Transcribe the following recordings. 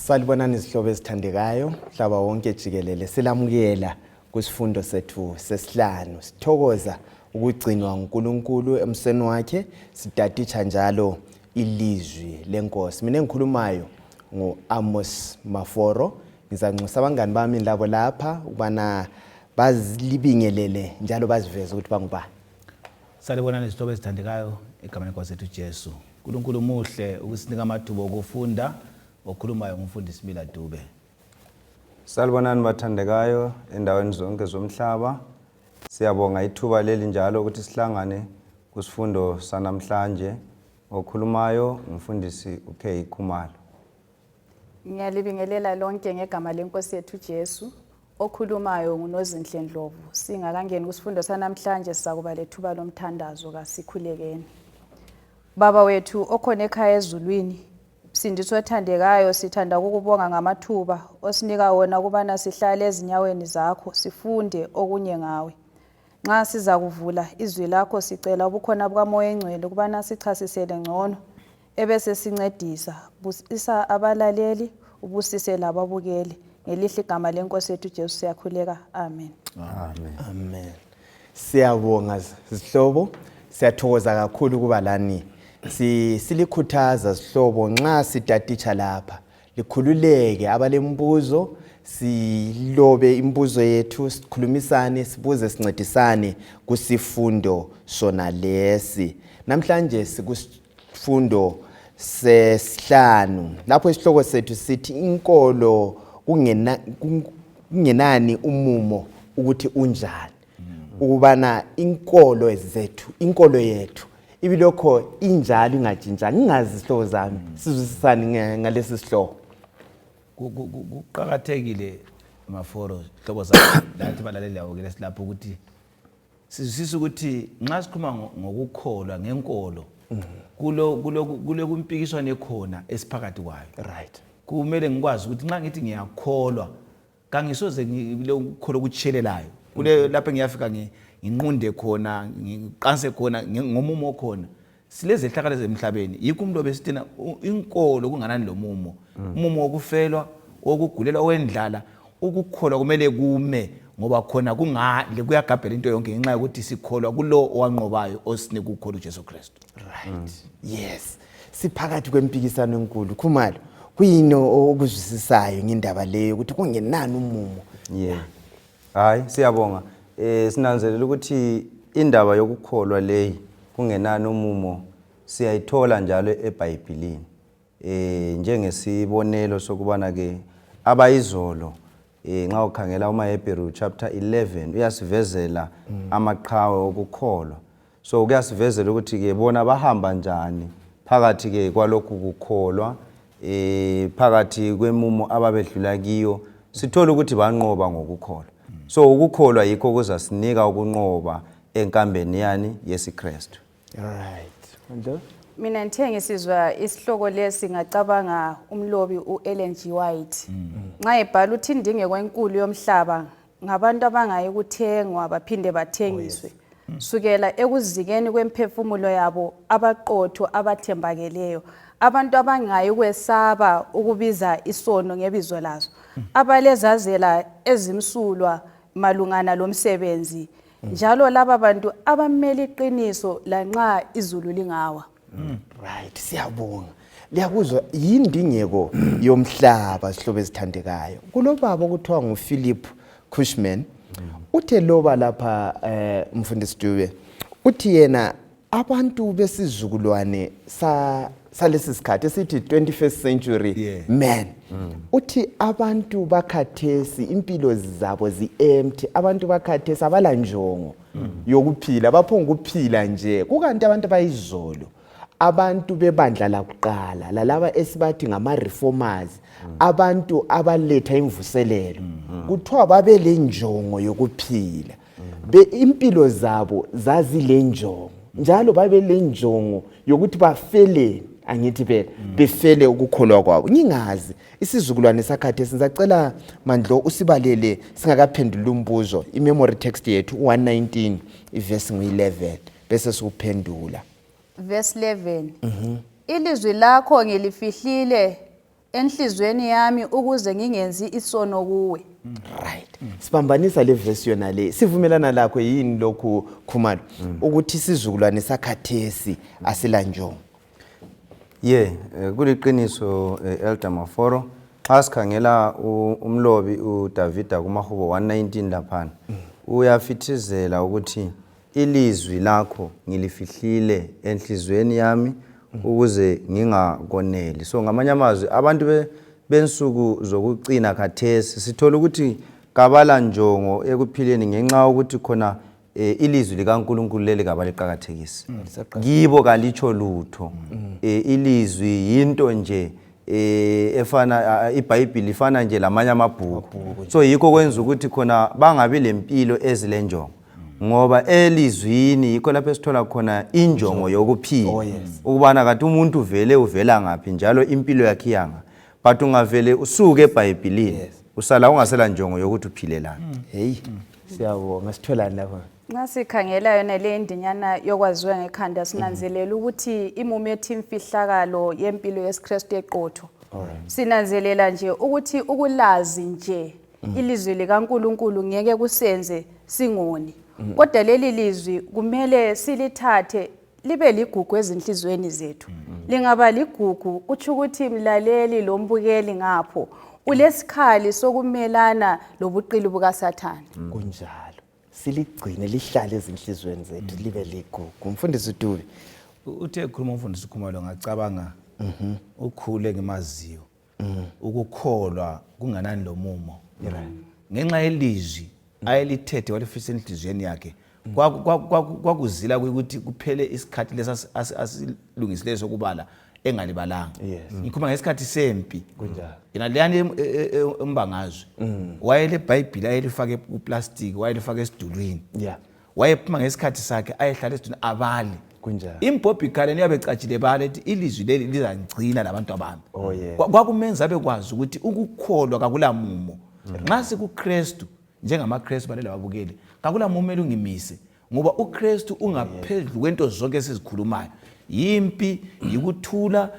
Salibonani izihlobo ezithandekayo mhlaba wonke jikelele silamukela kusifundo sethu sesihlanu sithokoza ukugcinwa uNkulunkulu emseni wakhe sitatitsha njalo ilizwi lenkosi. Mina engikhulumayo ngoAmos Maforo ngizanxusa abangani bami labo lapha ubana bazilibingelele njalo baziveze ukuthi bangubani. Salibonani izihlobo ezithandekayo egameni lenkosi yethu Jesu. uNkulunkulu muhle ukusinika amathuba okufunda okhulumayo ngumfundisi Mila Dube. Salibonani bathandekayo endaweni zonke zomhlaba. Siyabonga ithuba leli njalo ukuthi sihlangane kusifundo sanamhlanje okhulumayo ngumfundisi uKay Khumalo. Ngiyalibingelela lonke ngegama lenkosi yethu Jesu. Okhulumayo nguNozinhle Ndlovu. Singakangeni kusifundo sanamhlanje sizakuba lethuba lomthandazo kasikhulekeni. Baba wethu okhona ekhaya ezulwini, Sindiswa ethandekayo sithanda ukukubonga ngamathuba osinika wona kubana sihlale ezinyaweni zakho sifunde okunye ngawe. Nxa siza kuvula izwi lakho sicela ubukhona bukaMoya Engcwele kubana sichasisele ngcono ebese sincedisa busisa abalaleli ubusise lababukeli ngelihle igama lenkosi yethu Jesu siyakhuleka. Amen. Amen. Amen. Siyabonga zihlobo, siyathokoza kakhulu kuba lani. Silikhuthaza sihlobo nxa sitatitsha lapha likhululeke abalembuzo silobe imbuzo yethu sikhulumisane sibuze sincedisane kusifundo sona lesi. Namhlanje sikusifundo sesihlanu lapho isihloko sethu sithi inkolo kungenani umumo ukuthi unjani. Ukubana inkolo zethu, inkolo yethu ibilokho injalo ingajinja. Ngingazi isihlobo zami sizwisisani ngalesi sihloko. Kuqakathekile Maforo ihlobo zami lathi balaleli yawo ke lesilapho ukuthi sizwisisa ukuthi nxa sikhuluma ngokukholwa ngenkolo kulo kumpikiswano ekhona esiphakathi kwayo. Right. Kumele ngikwazi ukuthi nxa ngithi ngiyakholwa kangisoze ngile ukukholwa kutshelelayo. Kule lapho ngiyafika nginqunde khona ngiqanse khona ngomumo khona sileze ehlakala zemhlabeni yikho umuntu obesithina inkolo kunganani lomumo umumo wokufelwa wokugulela owendlala ukukholwa kumele kume ngoba khona kungale kuyagabhela into yonke ngenxa yokuthi sikholwa kulo owanqobayo osinika ukukholwa uJesu Kristu. Right. Yes. Siphakathi kwempikisano enkulu. Khumalo kuyini okuzwisisayo ngendaba leyo ukuthi kungenani umumo? Yeah. Hayi siyabonga. Sinanzelela ukuthi indaba yokukholwa leyi kungenani umumo siyayithola njalo eBhayibhelini. Njengesibonelo sokubana ke abayizolo nxa ukhangela uMahebheru chapter 11 uyasivezela amaqhawe okukholwa. So kuyasivezela ukuthi ke bona bahamba njani phakathi ke kwalokhu kukholwa phakathi kwemumo ababedlula kiyo sithola ukuthi banqoba ngokukholwa. So ukukholwa yikho kuzasinika ukunqoba enkambeni yani yesiKristu. Right. Mina ngithe ngisizwa isihloko lesi ngacabanga umlobi uEllen G. White. Nxa ebhala uthi indingeko enkulu yomhlaba ngabantu abangayi kuthengwa baphinde bathengiswe. Sukela ekuzikeni kwemphefumulo yabo abaqotho abathembakeleyo. Abantu abangayi kwesaba ukubiza isono ngebizo lazo. Abalezazela ezimsulwa malungana lomsebenzi. Njalo laba bantu abamele iqiniso lanxa izulu lingawa. Right. Siyabonga. Liyakuzwa yindingeko yomhlaba sihlobo ezithandekayo. Kulobaba okuthiwa nguPhilip Cushman uthe loba lapha umfundisi Dube uthi yena abantu besizukulwane salesi sikhathi esithi 21st century man uthi abantu bakhathesi impilo zabo zi-empty. Abantu bakhathesi abala njongo yokuphila baphonga ukuphila nje kukanti abantu bayizolo abantu bebandla lakuqala lalaba esibathi ngama-reformers abantu abaletha imvuselelo kuthiwa babele njongo yokuphila impilo zabo zazile njongo njalo babele njongo yokuthi bafele angithi phela befele ukukholwa kwabo. Ngingazi isizukulwane sakhathesi ngisacela Mandlo usibalele singakaphendula umbuzo imemory text yethu 119 iverse 11 bese sikuphendula. Verse 11. Ilizwi lakho ngilifihlile enhlizweni yami ukuze ngingenzi isono kuwe. Right. Sibambanisa le verse yona le. Sivumelana lakho yini lokhu Khumalo ukuthi isizukulwane sakhathesi asilanjongo. Kuliqiniso Elder Maforo. Xa sikhangela umlobi uDavida kumahubo 119 laphana. Uyafithizela ukuthi ilizwi lakho ngilifihlile enhlizweni yami ukuze ngingakoneli. So ngamanye amazwi abantu bensuku zokucina khathesi sithola ukuthi kabala njongo ekuphileni ngenxa ukuthi khona ilizwi likaNkulunkulu leli kabaliqhakathekisi. Kibo kalicho lutho. Ilizwi yinto nje efana iBhayibheli ifana nje lamanye amabhuku. So yikho kwenza ukuthi khona bangabi lempilo ezilenjongo. Ngoba elizwini yikho lapho esithola khona injongo yokuphila. Ukubana kanti umuntu uvela ngaphi njalo impilo yakhe yanga. But ungavele usuke eBhayibhelini usala ungasela njongo yokuthi uphilelana. Siyabonga sitholani lapha. Ngasikhangela yona le ndinyana yokwaziwa ngekhanda sinanzelela ukuthi imumethi imfihlakalo yempilo yeSkristu eqotho. Sinanzelela nje ukuthi ukulazi nje ilizwi likaNkulunkulu ngeke kusenze singoni. Kodwa leli lizwi kumele silithathe libe ligugu ezinhlizweni zethu. Lingaba ligugu kuthi ukuthi mlaleli lombukeli ngapho ulesikhali sokumelana lobuqili bukaSathane. Kunjalo. Siligcine lihlale ezinhlizweni zethu libe ligugu. Umfundisi uDube. Uthe khuluma umfundisi Khumalo ngacabanga ukhule ngemaziyo. Ukukholwa kungenani lomumo. Ngenxa yelizwi ayelithethe walifisa enhlizweni yakhe. Kwakuzila ukuthi kuphele isikhathi lesa asilungisileyo sokubala engalibalanga. Ngikhuluma ngesikhathi sempi. Kunjalo. Yena leyani embangazwe. Wayele iBhayibheli ayelifake kuplastic, wayelifake esidulwini. Wayephuma ngesikhathi sakhe ayehlala esidulwini abali. Kunjalo. Imbobhikhala niyabe ecatshile bale ethi ilizwi leli lizangcina labantu abami. Kwakumenza abekwazi ukuthi ukukholwa kakulamumo. Nxa sikuKristu njengamaKristu balela babukeli kakulamumo elungimise ngoba uKristu ungaphezulu kwento zonke esizikhulumayo. Yimpi, yikuthula,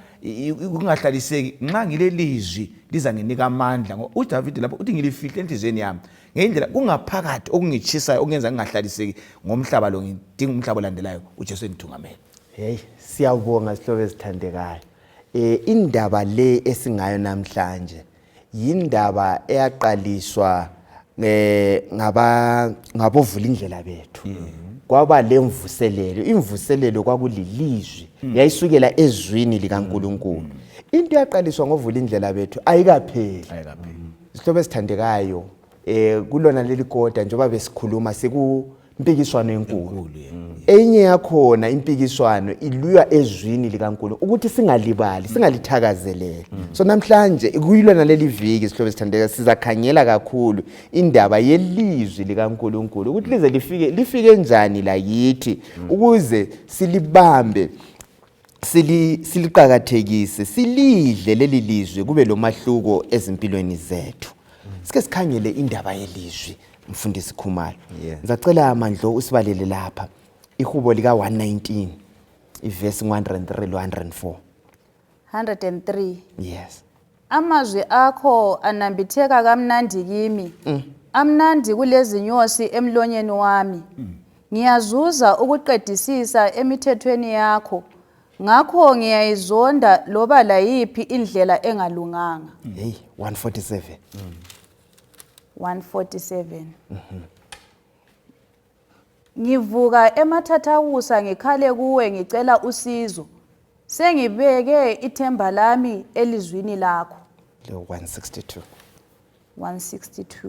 ukungahlaliseki. Nxa ngilelizwi lizanginika amandla ngoba uDavid lapho uthi ngilifihle enhlizweni yami. Ngendlela kungaphakathi okungichisayo okungenza ngingahlaliseki ngomhlaba lo ngidinga umhlaba olandelayo uJesu enithungamele. Siyabonga sihlobo esithandekayo. Indaba le esingayo namhlanje yindaba eyaqaliswa ngabovula indlela bethu. Kwaba lemvuselelo. Imvuselelo kwakulilizwi. Yayisukela ezwini likaNkulunkulu. Into yaqaliswa ngovula indlela bethu ayikapheli. Sihlobo esithandekayo kulona leli kodwa njengoba besikhuluma sekumpikiswano enkulu. Enye yakhona impikiswano ilwiwa ezwini likaNkulunkulu ukuthi singalibali, singalithakazeleli. So namhlanje kuyilona leli viki sihlobo esithandeka sizakhangela kakhulu indaba yelizwi likaNkulunkulu ukuthi lize lifike njani la yithi ukuze silibambe siliqhakathekise silidle leli lizwi kube lomahluko ezimpilweni zethu. Sike sikhangele indaba yelizwi mfundisi Khumalo. Ngizacela amandlo usibalele lapha ihubo lika 119 iverse 103 lo 104. 103. Yes. Amazwi akho anambitheka kamnandi kimi. Amnandi kulezi nyosi emlonyeni wami. Ngiyazuza ukuqedisisa emithethweni yakho. Ngakho ngiyayizonda loba layiphi indlela engalunganga. 147. 147. Ngivuka emathathakusa ngikhale kuwe ngicela usizo. Sengibeke ithemba lami elizwini lakho. 162. 162.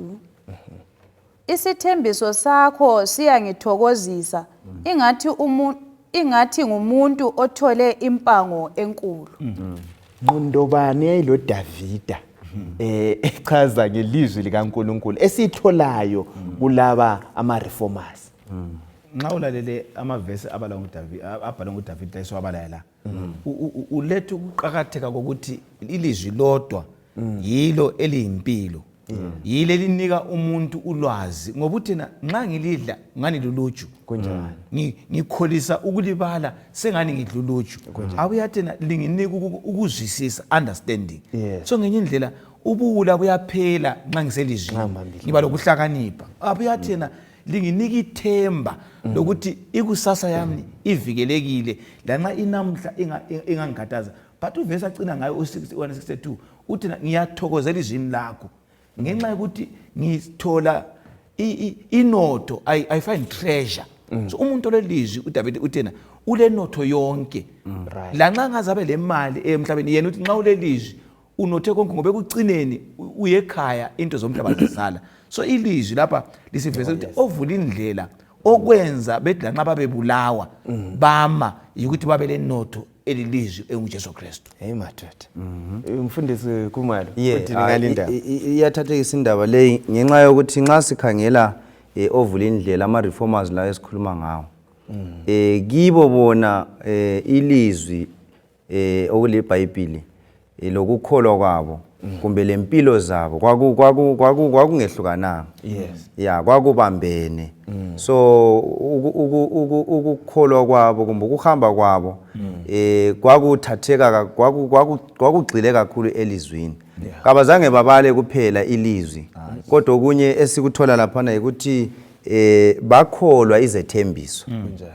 Isithembiso sakho siyangithokozisa ingathi ngumuntu othole impango enkulu. Ndobani yayilo Davida echaza ngelizwi likaNkulunkulu esitholayo kulaba ama-reformers. Nxa ulalele amavesi abhalwa nguDavid ayesowabala la uletha ukuqhakatheka kokuthi ilizwi lodwa yilo eliyimpilo yile linika umuntu ulwazi ngoba uthina nxa ngilidla ngani luluju kunjani ngikholisa ukulibala sengani ngidluluju abuyathena linginika ukuzwisisa understanding so ngenye indlela ubula buyaphela nxa ngiselizwini ngiba lokuhlakanipha abuyathena linginika ithemba lokuthi ikusasa yami ivikelekile lanxa inamhla ingangikhathaza but uvese agcina ngayo u-162 uthi ngiyathokozela izwini lakho ngenxa yokuthi ngithola inotho I find treasure so umuntu olelizwi uDavid uthena ulenotho yonke lanxa ngazabe le mali emhlabeni yena uthi nxa ulelizwi unothe konke ngoba ekucineni uyekhaya into zomhlaba zisala so ilizwi lapha lisiveza ukuthi ovula indlela okwenza bethi lanxa babebulawa bama ukuthi babe lenotho elilizwi enguJesu Kristu. Hey madoda. Umfundisi Kumalo uthi ngalinda. Iyathathekisa indaba leyi ngenxa yokuthi nxa sikhangela ovula indlela ama reformers la esikhuluma ngawo. Kibo bona ilizwi okuliBhayibheli lokukholwa kwabo kumbe lempilo zabo kwakungehlukananga ya kwakubambene so ukukholwa kwabo kumbe ukuhamba kwabo kwakuthatheka kwakugxile kakhulu elizwini kabazange babale kuphela ilizwi kodwa okunye esikuthola lapha ukuthi bakholwa izethembiso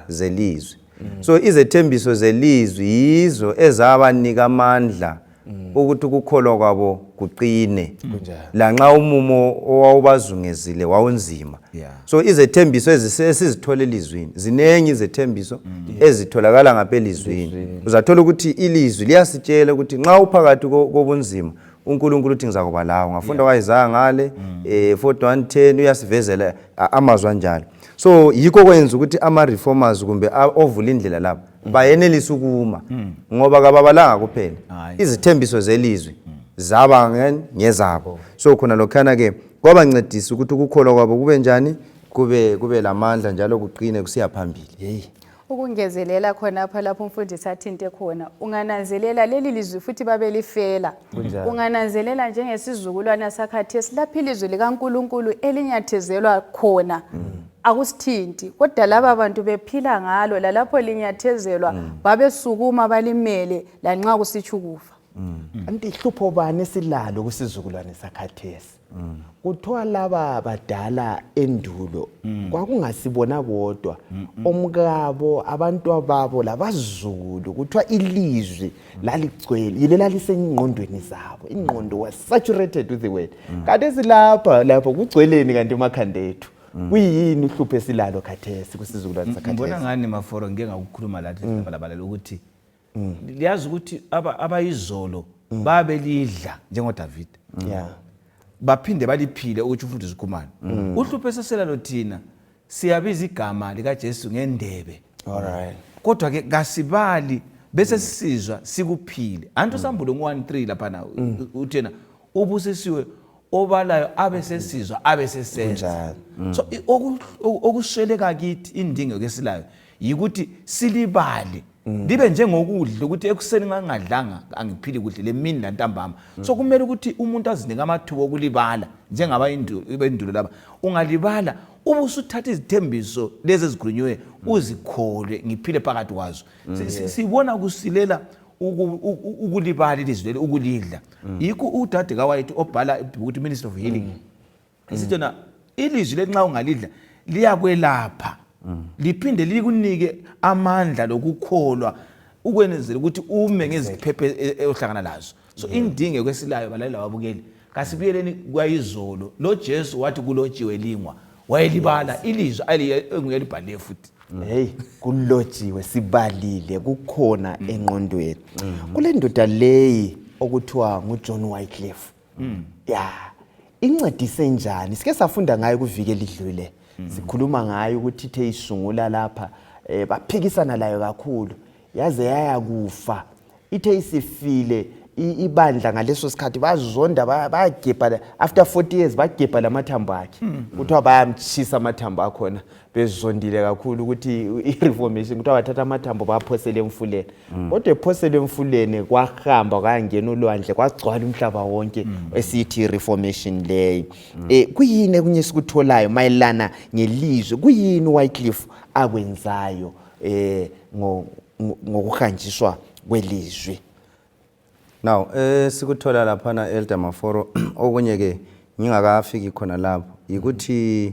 zelizwi so izethembiso zelizwi yizo ezabanika amandla ukuthi ukukholwa kwabo kuqine lanxa umumo owawubazungezile wawunzima so izethembiso esizithola elizwini zinengi izethembiso ezitholakala ngapha elizwini uzathola ukuthi ilizwi liyasitshela ukuthi nxa uphakathi kobunzima uNkulunkulu uthi ngizakuba lawo ngafunda kwaIsaya ngale 41:10 uyasivezela amazwi anjalo so yikho kwenza ukuthi ama reformers kumbe ovula indlela lapha bayenelisa ukuma ngoba kababalanga kuphela izithembiso zelizwi zaba ngezabo so khona lokhana ke kwabancedisa ukuthi ukukholwa kwabo kube njani kube lamandla njalo kuqine kusiya phambili ukungezelela khona lapho umfundisi athinte khona ungananzelela leli lizwi futhi babelifela ungananzelela njengesizukulwana sakhathesi lapho ilizwi likaNkulunkulu elinyathezelwa khona akusithinti kodwa laba bantu bephila ngalo lalapho linyathezelwa babesukuma balimele lanxa kusitsho ukufa anti ihlupho bani esilalo kusizukulwane sakhathesi kuthiwa laba badala endulo kwakungasibona bodwa omkabo abantu babo labazulu kuthiwa ilizwi laligcwele yile lalisengqondweni zabo ingqondo was saturated with the word kanti silapha kugcweleni kanti emakhanda ethu kuyini uhlupho esilalo khathesi kusizukulwane sakhathesi ngibona ngani maforo ngeke ngakukhuluma lathi labalala ukuthi liyazi ukuthi abayizolo babelidla njengoDavid baphinde baliphile ukuthi umfundisi ukhumana uhlupho eseselalo thina siyabiza igama lika Jesu ngendebe kodwa ke kasibali bese sisizwa sikuphile antu sambulo ngo-1:3 lapha uthena ubusisiwe obalayo abesesizwa abesesenza so okusweleka kithi indingo kesilayo yikuthi silibale libe njengokudla ukuthi ekuseni ngangadlanga angiphili kuhle lemini lantambama so kumele ukuthi umuntu azinike amathuba okulibala njengaba indulo laba ungalibala ubusuthatha izithembiso lezi ezikhulunywe uzikholwe ngiphile phakathi kwazo sibona kusilela ukulibala ilizwi leli ukulidla yikho udade kaWhite obhala ukuthi Ministry of Healing isithi na ilizwi leli nxa ungalidla liyakwelapha liphinde likunike amandla lokukholwa ukwenzela ukuthi ume ngeziphephe ohlangana lazo so indinge kwesilayo balalela wabukeli kasibuyeleni kwayizolo lo Jesu wathi kulotshiwe lingwa wayelibala ilizwi engiyelibhale futhi hey kulotshiwe sibalile kukhona engqondweni kule ndoda leyi okuthiwa nguJohn Wycliffe incedise njani sike safunda ngayo kuvikela idlule sikhuluma ngayo ukuthi ithe isungula lapha baphikisana layo kakhulu yaze yaya kufa ithe isifile ibandla ngaleso sikhathi bazonda bayagebha after 40 years bagebha lamathambo akhe kuthiwa bayamchisa amathambo akhona bezondile kakhulu ukuthi i-reformation kuthiwa bathatha amathambo baphosele emfuleni kodwa ephosele emfuleni kwahamba kwangena ulwandle kwagcwala umhlaba wonke esithi i-reformation leyo. Kuyini kunye sikutholayo mayelana ngelizwe, kuyini uWycliffe akwenzayo ngokuhanjiswa kwelizwe? Now sikuthola lapha na Elder Maforo okunye ke ngingakafiki khona lapho ukuthi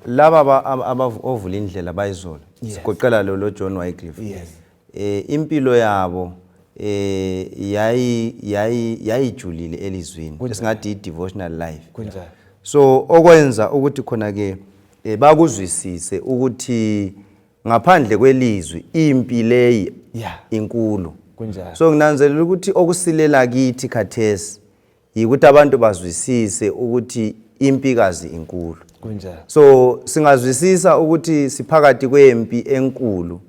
laba abavula indlela bayizolo sigoqela lo John Wycliffe impilo yabo yayijulile elizweni esingathi devotional life. So okwenza ukuthi khona ke bakuzwisise ukuthi ngaphandle kwelizwi impi leyi inkulu. So nginanzelela ukuthi okusilela kithi khathesi yikuthi abantu bazwisise ukuthi impikazi inkulu. So singazwisisa ukuthi siphakathi kwempi enkulu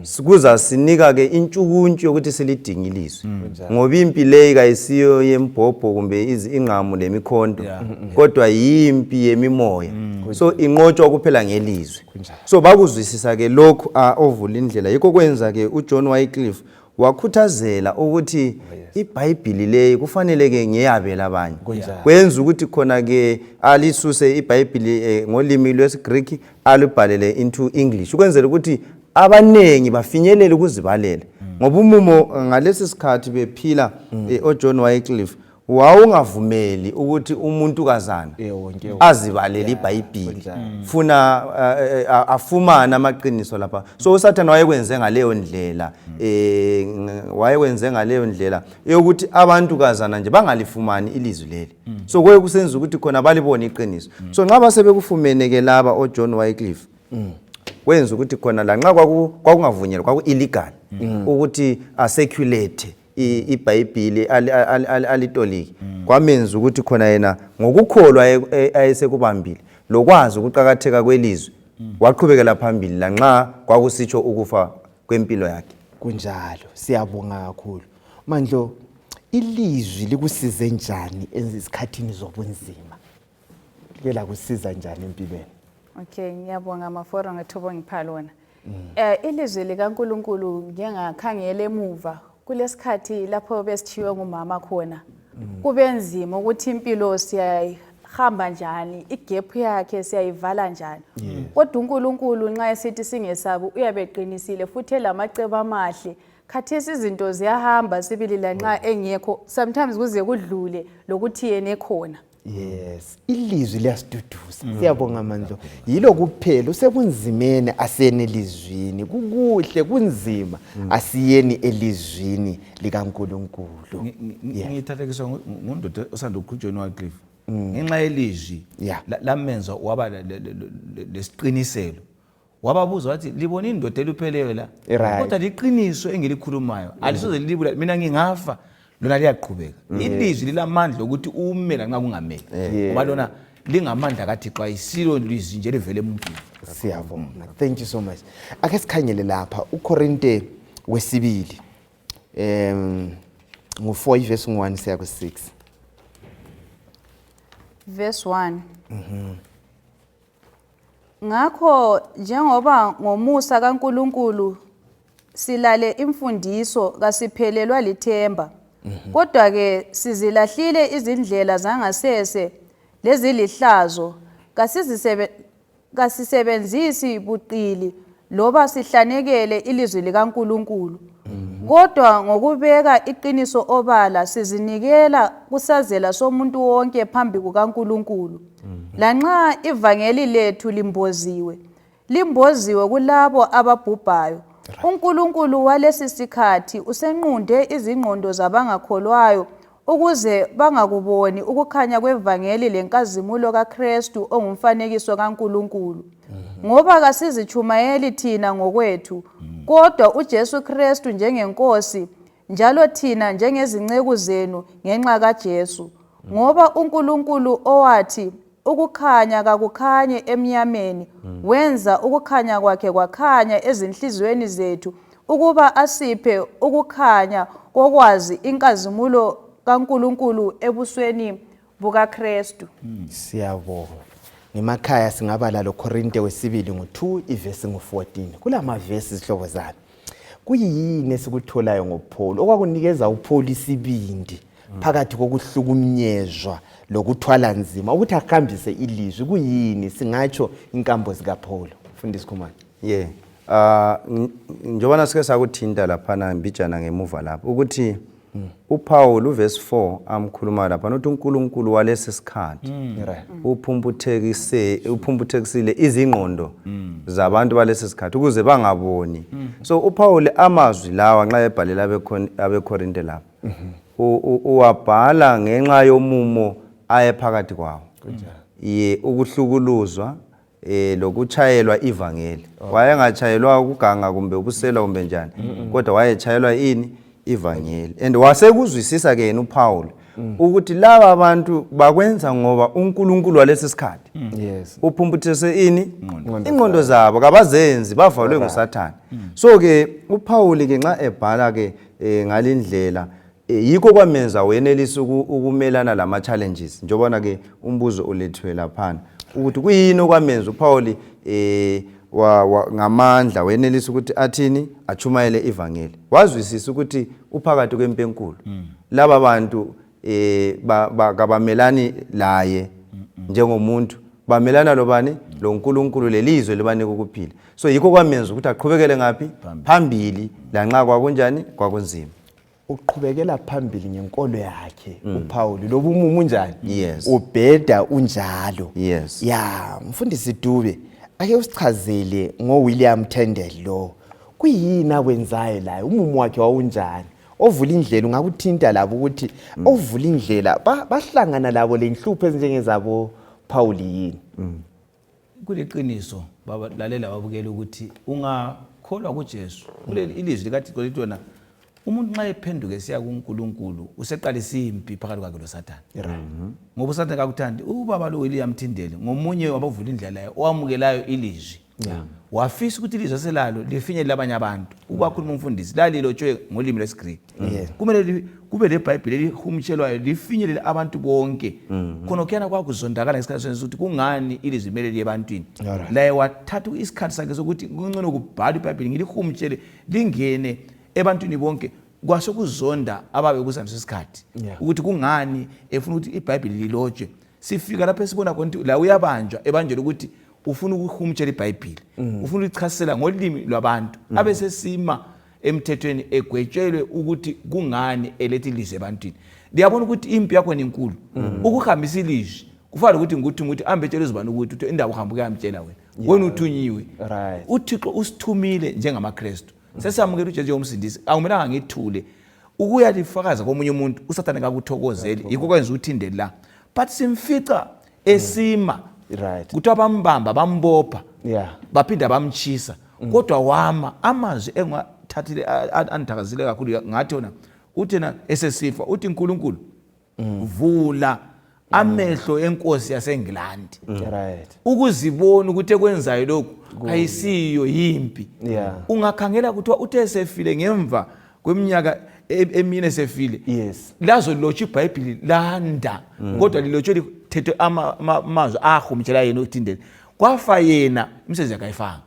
sikuza sinika ke intshukuntshu ukuthi silidinga ilizwi ngoba impi leyi kayisiyo yembhobho kumbe ingqamu lemikhonto kodwa yimpi yemimoya. So inqotshwa kuphela ngelizwi. So bakuzwisisa ke lokhu ovula indlela yikho kwenza ke uJohn Wycliffe wakhuthazela ukuthi iBhayibheli leyi kufanele ke ngiyabela abanye kwenza ukuthi khona ke alisuse iBhayibheli ngolimi lwesiGreek alibhalele into English ukwenzela ukuthi abanengi bafinyelele ukuzibalela ngoba umumo ngalesi sikhathi bephila oJohn Wycliffe wawungavumeli ukuthi umuntu kazana azibalele iBhayibheli funa afumana amaqiniso lapha. So uSathane wayekwenze ngaleyo ndlela yokuthi abantu kazana nje bangalifumani ilizwi leli. So kuye kusenza ukuthi khona balibone iqiniso. So nxa basebekufumene ke laba oJohn Wycliffe kwenza ukuthi khona la nxa kwakungavunyelwa kwaku illegal ukuthi circulate iBhayibheli alitoliki kwamenza ukuthi khona yena ngokukholwa ayesekubambile lokwazi ukuqhakatheka kwelizwe waqhubekela phambili la nxa kwakusitsho ukufa kwempilo yakhe. Kunjalo siyabonga kakhulu. Mandlo, ilizwi likusize njani ezikhathini zobunzima? Likela kusiza njani empilweni? Okay, ngiyabonga Maforo ngethuba ngipha lona. Ilizwi likaNkulunkulu njengakhangela emuva kulesikhathi lapho besithiwe ngumama khona kubenzima ukuthi impilo siyahamba njani, igap yakhe siyayivala njani. Kodwa uNkulunkulu nxa esithi singesabi uyabeqinisile futhi elamacebo amahle. Khathesi izinto ziyahamba sibilila nxa engekho, sometimes kuze kudlule lokuthi yena ekhona. Yes, ilizwi liyasiduduza. Siyabonga Mandlo. Yilo kuphela usebunzimene asene elizwini. Kukuhle kunzima asiyeni elizwini likaNkulunkulu. Ngithathekiswa ngundoda osanda uJohn Wycliffe. Ngenxa yelizwi lamenza waba lesiqiniselo. Wababuza wathi libona indoda elupheleyo la. Kodwa liqiniso engilikhulumayo alisoze libula mina ngingafa. Lona liyaqhubeka. Ilizwi lilamandla ukuthi ume la nxa kungamele. Ngoba lona lingamandla kaThixo ayisilo ilizwi nje livele emuntwini. Siyabonga. Thank you so much. Ake sikhangele lapha uKorinte wesibili ngo4 verse 1 siya ku6. Verse 1. Ngakho njengoba ngomusa kaNkulunkulu silale imfundiso kasiphelelwa lithemba. Kodwa ke sizilahlile izindlela zangasese lezilihlazo kasisebenzisi buqili loba sihlanekele ilizwi likaNkulunkulu. Kodwa ngokubeka iqiniso obala sizinikela kusazela somuntu wonke phambi kukaNkulunkulu. Lanxa ivangeli lethu limboziwe kulabo ababhubhayo. uNkulunkulu walesi sikhathi usenqunde izingqondo zabangakholwayo ukuze bangakuboni ukukhanya kwevangeli lenkazimulo kaKristu ongumfanekiso kaNkulunkulu. Ngoba kasizichumayeli thina ngokwethu, kodwa uJesu Kristu njengenkosi, njalo thina njengezinceku zenu ngenxa kaJesu. Ngoba uNkulunkulu owathi ukukhanya kakukhanye emnyameni, wenza ukukhanya kwakhe kwakhanya ezinhlizweni zethu ukuba asiphe ukukhanya kokwazi inkazimulo kaNkuluNkulu ebusweni bukaKristu. Siyabonga. Ngemakhaya singabala lo Korinte wesibili ngo2 ivesi ngo14. Kulama verse izihlobo zami. Kuyini esikutholayo ngoPaul okwakunikeza uPaul isibindi phakathi kokuhlukunyezwa lokuthwala nzima ukuthi ahambise ilizwi kuyini singatsho inkambo zika Paul. Mfundisi Khumalo. Yeah. Njengoba sike sakuthinta lapha mbijana ngemuva lapha ukuthi uPaul uverse 4 amkhuluma lapha nothi uNkulunkulu walesi sikhathi uphumbuthekisile izingqondo zabantu balesi sikhathi ukuze bangaboni. So uPaul amazwi lawa nxa ebhalela abeKorinte lapha uwabhala ngenxa yomumo ayephakathi kwawo. Ukuhlukuluzwa lokuchayelwa ivangeli. Wayengachayelwa ukuganga kumbe ubusela kumbe njani kodwa wayechayelwa ini ivangeli. And wasekuzwisisa ke yena uPaul ukuthi laba abantu bakwenza ngoba uNkulunkulu walesi sikhathi uphumbuthise ini ingqondo zabo kabazenzi bavalwe nguSathane. So ke uPaul ke nxa ebhala ke ngalindlela yikho kwamenza wenelisa ukumelana lama challenges. Njobona ke umbuzo olethwe lapha ukuthi kuyini okwamenza uPaul ngamandla wenelisa ukuthi athini achumayele ivangeli. Wazwisisa ukuthi uphakathi kwempenkulu laba bantu kabamelani laye njengomuntu bamelana lobani lo uNkulunkulu lelizwe libanika ukuphila. So yikho kwamenza ukuthi aqhubekele ngapi phambili lanxa kwakunjani kwakunzima. Uqhubekela phambili ngenkolo yakhe uPaul lobu Umumo Unjani Yes. ubheda unjalo. Yes. Ya mfundisi Dube ake usichazele ngoWilliam Tyndale lo kuyini akwenzayo la umumo wakhe wawunjani ovula indlela ungakuthinta labo ukuthi ovula indlela bahlangana labo lenhlupho ezinjengezabo Paul yini. Kuliqiniso baba lalela babukela ukuthi ungakholwa kuJesu kuleli ilizwi likaThixo litona umuntu nxa ephenduke siya kuNkulunkulu useqalisa impi phakathi kwakhe loSathane. Ngoba uSathane akakuthandi ubaba lo William Tyndale ngomunye wabavula indlela yayo owamukelayo ilizwi. Wafisa ukuthi ilizwi selalo lifinyele labanye abantu. Ukwakhuluma umfundisi lalilotshwe ngolimi lwesiGreek. Kumele kube leBhayibheli elihumtshelwayo lifinyelele abantu bonke. Khona kuyana kwakuzondakala ngesikhathi senzo ukuthi kungani ilizwi limelele ebantwini. La wathatha isikhathi sakhe sokuthi kungcono kubhala iBhayibheli ngilihumtshele lingene ebantwini bonke kwasokuzonda ababe kusamisa isikhathi ukuthi kungani efuna ukuthi iBhayibheli lilotshwe. Sifika lapho sibona konke la uyabanjwa ebanjela ukuthi ufuna ukuhumtshela iBhayibheli ufuna ukuchasisela ngolimi lwabantu abese sima emthethweni egwetshelwe ukuthi kungani elethi ilizwi ebantwini. Liyabona ukuthi impi yakho enkulu ukuhambisa ilizwi kufanele ukuthi nguthi ambetshela izibani ukuthi indawo uhamba ukuyamtshela wena uthunyiwe. UThixo usithumile njengamaKristu sesamukela uJesu njengomsindisi akumelanga ngithule ukuya lifakaza komunye umuntu uSathane akakuthokozeli yikho kwenza uThindele la but simfica esima kuthi abambamba bambopha baphinda bamchisa kodwa wama amazwi engwathathile andithakazile kakhulu ngathi ona uthena esesifa uthi uNkulunkulu vula amehlo enkosi yaseNgilandi ukuzibona ukuthi ekwenzayo lokhu ayisiyo yimpi. Ungakhangela kuthiwa uthe sefile ngemva kweminyaka emine sefile lazo lilotshwe iBhayibheli landa kodwa lilotshwe lithethe amazwi ahumtshela yena uThindele kwafa yena umsebenzi akayifanga.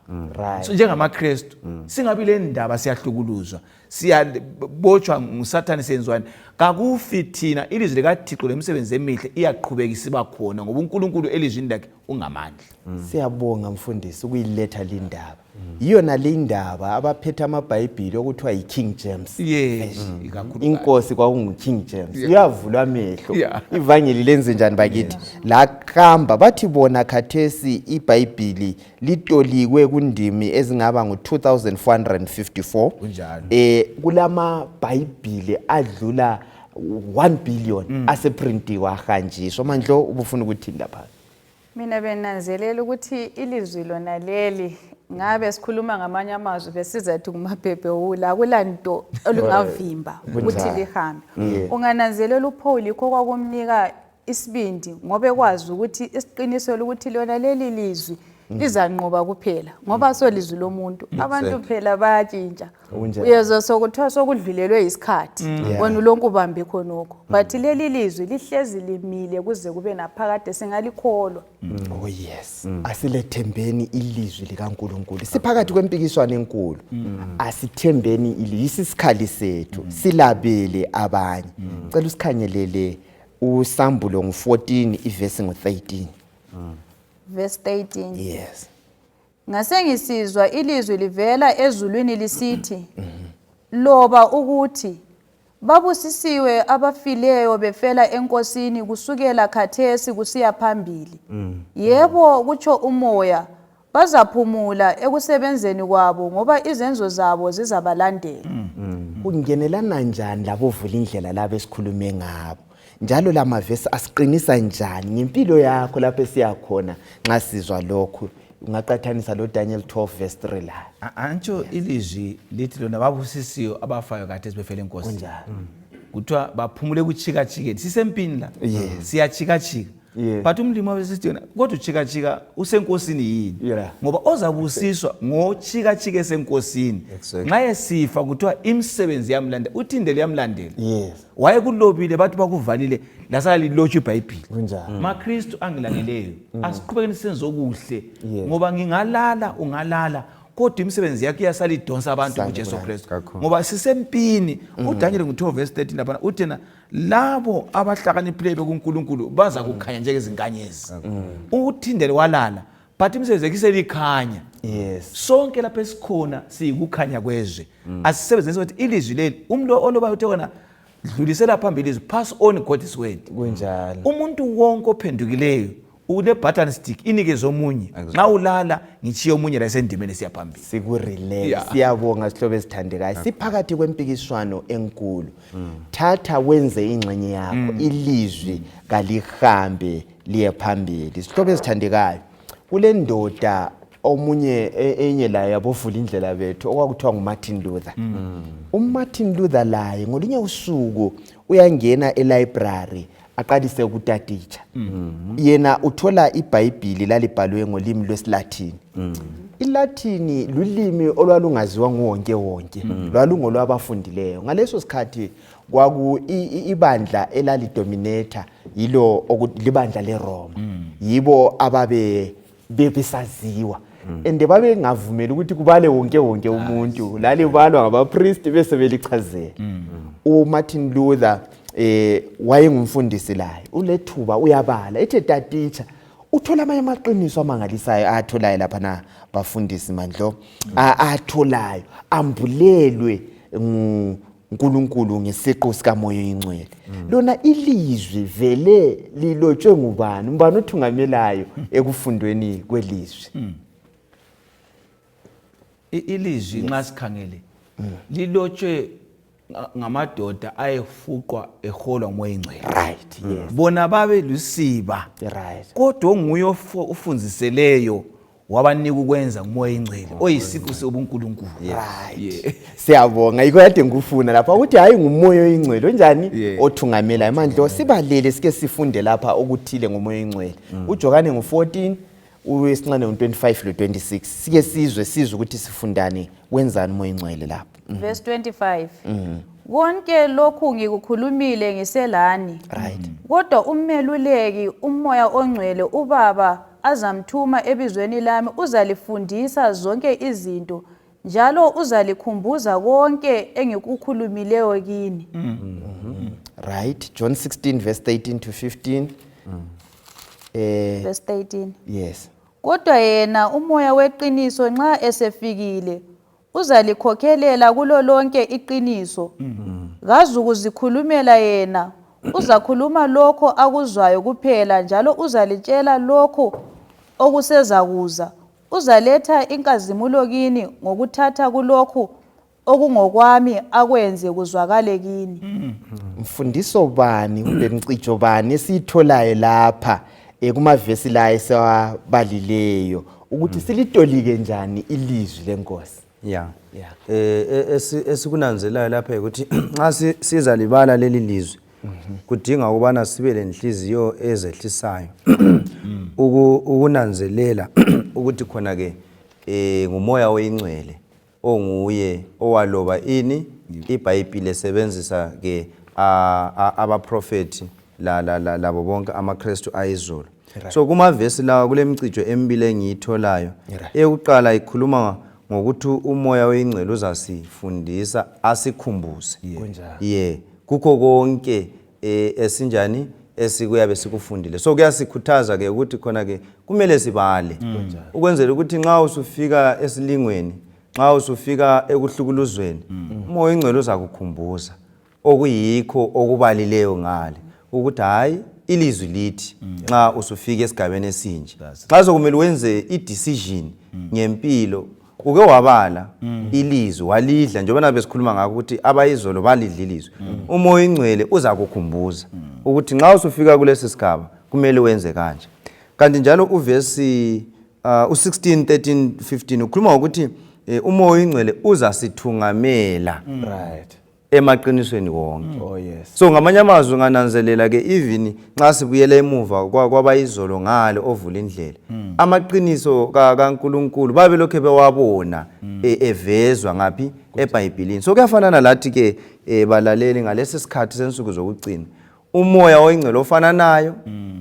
So njengamaKristu singabi le ndaba siyahlukuluzwa siyabotshwa nguSathane senzwani kakufi thina ilizwi likaThixo lemisebenzi emihle iyaqhubekisa bakhona ngoba uNkulunkulu elizwini lakhe ungamandla. Siyabonga mfundisi ukuyiletha le ndaba iyona le ndaba abaphethe amaBhayibheli okuthiwa yiKing James. Inkosi kwakunguKing James uyavulwa amehlo ivangeli lenze njani bakithi la khamba bathi bona khathesi iBhayibheli litolikwe kundimi ezingaba ngo2454 kulama Bhayibheli adlula 1 billion aseprintiwa ahanjiswa manje ubufuna ukuthi lapha. Mina benanzelela ukuthi ilizwi lona leli ngabe sikhuluma ngamanye amazwi besizathi kumabhebhewula kulanto olungavimba ukuthi lihambe. Ungananzelela uPaul ikho kwakumnika isibindi ngoba ekwazi ukuthi isiqiniselo ukuthi lona leli lizwi lizanqoba kuphela ngoba solizwi lomuntu abantu phela bayatshintsha uyezwa sokuthiwa sokudlulelwe isikhathi wena lonke ubambe khonokho but leli lizwi lihlezi limile kuze kube naphakade singalikholwa. Oh yes, asilethembeni ilizwi likaNkulunkulu. Siphakathi kwempikiswano enkulu. Asithembeni ilizwi isikhali sethu silabele abanye. Cela usikhangelele uSambulo ngo-14 ivesi ngo-13. Verse 13. Yes. Ngasengisizwa ilizwi livela ezulwini lisithi loba ukuthi babusisiwe abafileyo befela enkosini kusukela khathesi kusiya phambili. Yebo kutsho umoya bazaphumula ekusebenzeni kwabo ngoba izenzo zabo zizabalandela. Kungenelana njani labo vula indlela labo esikhulume ngabo? Njalo lamavesi asiqinisa njani ngempilo yakho lapho esiyakhona nxa sizwa lokho? Ungaqathanisa lo Daniel 12 verse 3 la. Antsho ilizwi lithi lona babusisiwe abafayo kade sibefela enkosi. Kuthiwa baphumule kuchika-chikeni. Sisempini la. Siyachika-chika. But umlimo wesithi yona kodwa uchika-chika usenkosini yini? Ngoba ozabusiswa ngochika-chika esenkosini. Nxa esifa kuthiwa imisebenzi yamlandela, uthindele yamlandela. Wayekulobile bathi bakuvalile lasala lilotshwe iBhayibheli. MaKristu angilaleleyo asiqhubekeni senze okuhle ngoba ngingalala ungalala kodwa imisebenzi yakhe iyasala idonsa abantu kuJesu Kristu. Ngoba sisempini uDaniel ngo-12 verse 13 lapha uthena labo abahlakaniphileyo kuNkulunkulu baza kukhanya njengezinkanyezi. Uthindele walala but imisebenzi yakhe iselikhanya. Sonke lapha esikhona siyikukhanya kwezwe. Asisebenzise ukuthi ilizwi leli umlo oloba uthe kona dlulisela phambili izwi pass on God's word. Kunjalo. Umuntu wonke ophendukileyo ule button stick inikeze omunye. Nxa ulala ngichiye omunye la esendimeni siyaphambili. Sikurelax. Siyabonga sihlobo esithandekayo. Siphakathi kwempikiswano enkulu. Thatha wenze ingxenye yakho. Ilizwi kalihambe liye phambili. Sihlobo esithandekayo. Kule ndoda omunye enye la yabovula indlela bethu okwakuthiwa nguMartin Luther. UMartin Luther laye ngolinye usuku uyangena elibrary aqalise ukutaditsha. Yena uthola iBhayibheli lalibhalwe ngolimi lwesiLatin. iLatin lulimi olwalungaziwa nguwonke wonke, lwalungolwabafundileyo. Ngaleso sikhathi kwaku ibandla elalidominator yilo libandla leRoma. Yibo ababe besaziwa. And babe ngavumeli ukuthi kubale wonke umuntu. Lalibalwa ngabapriest bese belichazela. uMartin Luther wayengumfundisi laye. Ulethuba uyabala. Ethe taticha uthola amanye amaqiniso amangalisayo atholayo lapha na bafundisi mandlo atholayo ambulelwe uNkulunkulu ngesiqo sikamoya oyingcwele. Lona ilizwi vele lilotshwe ngubani? Mbani uthungamelayo ekufundweni kwelizwi? Ilizwi nxa sikhangele lilotshwe ngamadoda ayefuqwa eholwa ngumoya oyingcwele. Right, yes. Bona babe lusiba. Right. Kodwa nguye ufunziseleyo wabanika ukwenza ngumoya oyingcwele oyisiqu sobuNkulunkulu. Right. Siyabonga yiko kade ngikufuna lapha ukuthi hayi ngumoya oyingcwele onjani othungamelayo. Manje sibalele sike sifunde lapha okuthile ngomoya oyingcwele. uJohane ngo-14 uwesincane ngo-25 lo-26 sike sizwe ukuthi sifundane wenzani umoya oyingcwele lapha. Verse 25. Konke lokhu ngikukhulumile ngiselani. Right. Kodwa umeluleki umoya ongcwele ubaba azamthuma ebizweni lami uzalifundisa zonke izinto njalo uzalikhumbuza konke engikukhulumileyo kini. Right. John 16 verse 13 to 15. Verse 13. Yes. Kodwa yena umoya weqiniso nxa esefikile uzalikhokhelela kulo lonke iqiniso. Kazukuzikhulumela yena, uzakhuluma lokho akuzwayo kuphela njalo uzalitshela lokho okusezakuza. Uzaletha inkazimulo kini ngokuthatha kulokho okungokwami akwenze kuzwakale kini. Mfundiso bani kumbe mcijo bani esitholayo lapha kumavesi la esewabalileyo ukuthi silitolike njani ilizwi lenkosi? Esikunanzelayo lapha ukuthi nxa siza libala leli lizwi kudinga ukubana sibe lenhliziyo ezehlisayo ukunanzelela ukuthi khona ke ngumoya oyingcwele onguye owaloba ini iBhayibheli esebenzisa ke abaprofeti labo bonke amaKristu ayizolo. So kuma verse lawa kule mcijo emibili engiyitholayo eyokuqala ikhuluma ngokuthi umoya oyingcwele uzasifundisa asikhumbuze kukho konke esinjani esikuyabe sikufundile. So kuyasikhuthaza ke ukuthi khona ke kumele sibale ukwenzela ukuthi nxa usufika esilingweni, nxa usufika ekuhlukuluzweni, umoya oyingcwele uzakukhumbuza okuyikho okubalileyo ngale ukuthi hayi ilizwi lithi nxa usufika esigabeni esinje, nxa sokumele wenze i-decision ngempilo uke wabala ilizwi walidla njengoba besikhuluma ngakho ukuthi abayizolo balidla ilizwi. Umoya oyingcwele uzakukhumbuza ukuthi nxa usufika kulesi sigaba kumele wenze kanje. Kanti njalo uverse u16 13 15 ukhuluma ukuthi umoya oyingcwele uzasithungamela emaqinisweni wonke. So ngamanye amazwi ngananzelela ke even nxa sibuyela emuva kwabayizolo ngale ovula indlela, amaqiniso kaNkulunkulu babe lokho bewabona evezwa ngaphi eBhayibhelini. So kuyafanana lathi ke balaleli ngalesi sikhathi sensuku zokugcina, umoya oyingcwele ofana nayo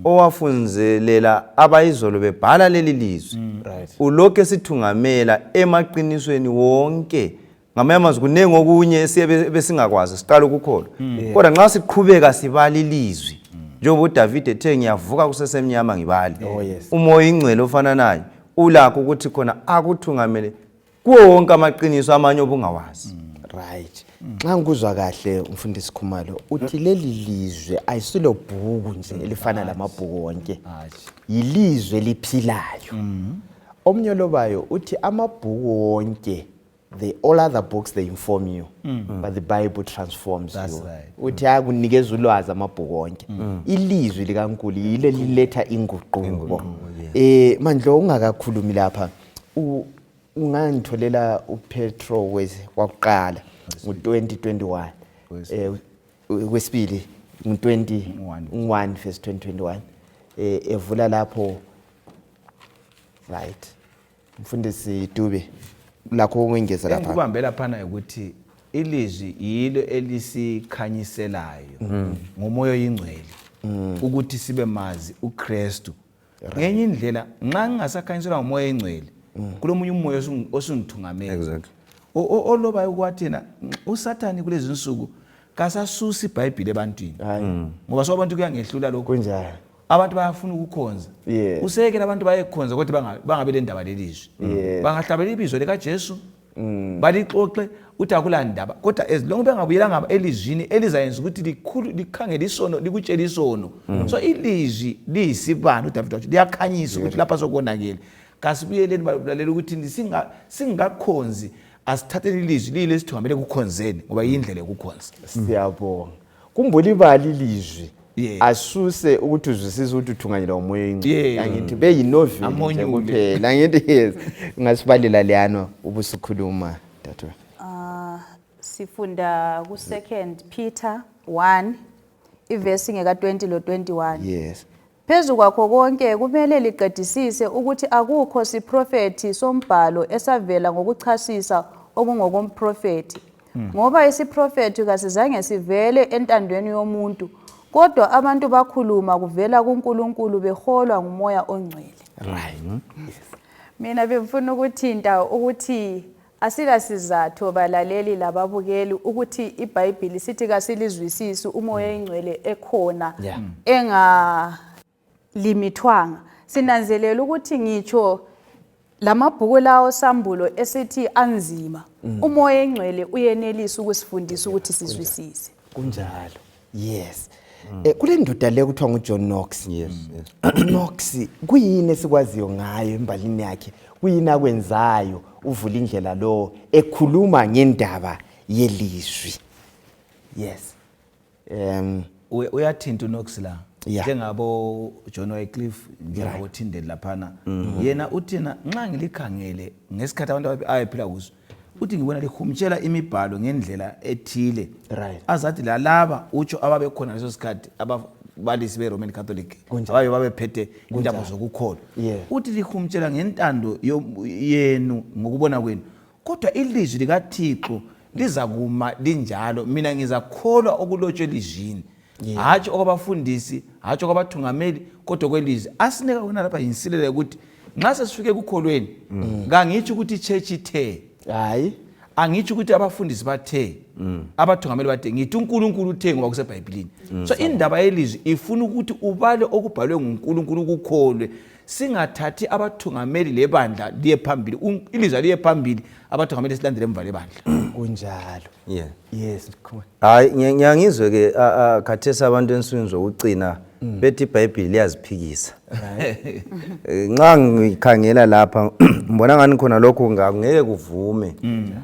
owafunzelela abayizolo bebhala leli lizwi ulokho esithungamela emaqinisweni wonke. Ngamanye amazwi kunengi okunye esiye besingakwazi siqala ukukholwa, kodwa nxa siqhubeka sibala ilizwi njengoba uDavid ethe ngiyavuka kusesemnyama ngibale, umoya oyingcwele ofana nayo ulakho ukuthi khona akuthungamele kuwo wonke amaqiniso amanye obungawazi. Nxa ngikuzwa kahle umfundisi Khumalo uthi leli lizwe ayisilo bhuku nje elifana lamabhuku wonke, yilizwe liphilayo. Omnye lobayo uthi amabhuku wonke, all other books they inform you, but the Bible transforms you. Uthi akunikeza ulwazi amabhuku wonke, ilizwi likaNkulunkulu yile liletha inguquko. Manje ungakakhulumi lapha ungangitholela uPetro wakuqala ngo2021 wesibili ngo21 verse 2021 evula lapho mfundisi Dube lakho ungengeza lapha. Ngikubambela phana ukuthi ilizwi yilo elisikhanyiselayo ngomoya oyingcwele ukuthi sibe mazi uKristu. Ngenye indlela nxa ngingasakhanyisela ngomoya oyingcwele kulomunye umoya osungithungamela. Olobayo kwathina uSathani kulezi insuku kasasusa iBhayibheli ebantwini ngoba so abantu kuyangehlula lokho kunjani abantu bayafuna ukukhonza. Usekela abantu bayekhonza kodwa bangabe le ndaba lelizwi, bangahlabela ibizo lika Jesu balixoxe uthi akula ndaba, kodwa as long bengabuyela ngaba elizwini elizayenza ukuthi likhangele isono likutshela isono. So ilizwi liyisibani uDavid wathi liyakhanyisa ukuthi lapha sokonakele. Kasibuyeleni balalela ukuthi singakhonzi asithathele ilizwi lile esithambele kukhonzeni ngoba yindlela yokukhonza. Siyabonga. Kumbula ibali ilizwi asuse ukuthi uzwisise ukuthi uthunganyelwa umoya oyingcwele. Angithi beyinoveli kuphela. Angithi ngasibalela leyano ubusikhuluma dadwe. Sifunda ku 2 Peter 1 iverse ngeka 20 lo 21. Phezu kwakho konke kumele liqedisise ukuthi akukho siprofeti sombhalo esavela ngokuchasisa okungokomprofeti. Ngoba isiprofeti kasizange sivele entandweni yomuntu, kodwa abantu bakhuluma kuvela kuNkulunkulu beholwa ngumoya ongcwele. Mina bengifuna ukuthinta ukuthi asila sizathu balaleli lababukeli ukuthi iBhayibheli sithi kasilizwisisi umoya oyingcwele ekhona limithwanga. Sinanzelela ukuthi ngitsho lamabhuku lawo sambulo esithi anzima, umoya oyingcwele uyenelisa ukusifundisa ukuthi sizwisise. Kunjalo. Kule ndoda le kuthiwa nguJohn Knox. Knox kuyini esikwaziyo ngayo embalini yakhe? Kuyini akwenzayo uvula indlela lo ekhuluma ngendaba yelizwi? Uyathinta uNox la njengabo John Wycliffe njengabo Tyndale laphana. Yena uthina nxa ngilikhangele ngesikhathi abantu ayephila kuso uthi ngibona lihumtshela imibhalo ngendlela ethile azathi lalaba utsho ababekhona leso sikhathi balisi be Roman Catholic abaye babephethe indaba zokukholwa uthi lihumtshela ngentando yenu ngokubona kwenu kodwa ilizwi likaThixo liza kuma linjalo mina ngizakholwa okulotshwe elizwini hathi okwabafundisi hathi okwabathungameli kodwa kwelizwi asinika wona lapha insilela ukuthi nxa sesifike kukholweni kangithi ukuthi ichurch ithe hayi angithi ukuthi abafundisi bathe abathungameli bathe ngithi uNkulunkulu uthe ngoba kuseBhayibhelini so indaba yelizwi ifuna ukuthi ubale okubhalwe nguNkulunkulu ukukholwe singathathi abathungameli lebandla liye phambili ilizwi liye phambili abathungameli silandele emva lebandla kunjalo yes hayi ngiyangizwe ke khathesi abantu ensukwini zokucina bethi iBhayibheli liyaziphikisa nxa ngikhangela lapha ngibona ngani khona lokho ngeke kuvume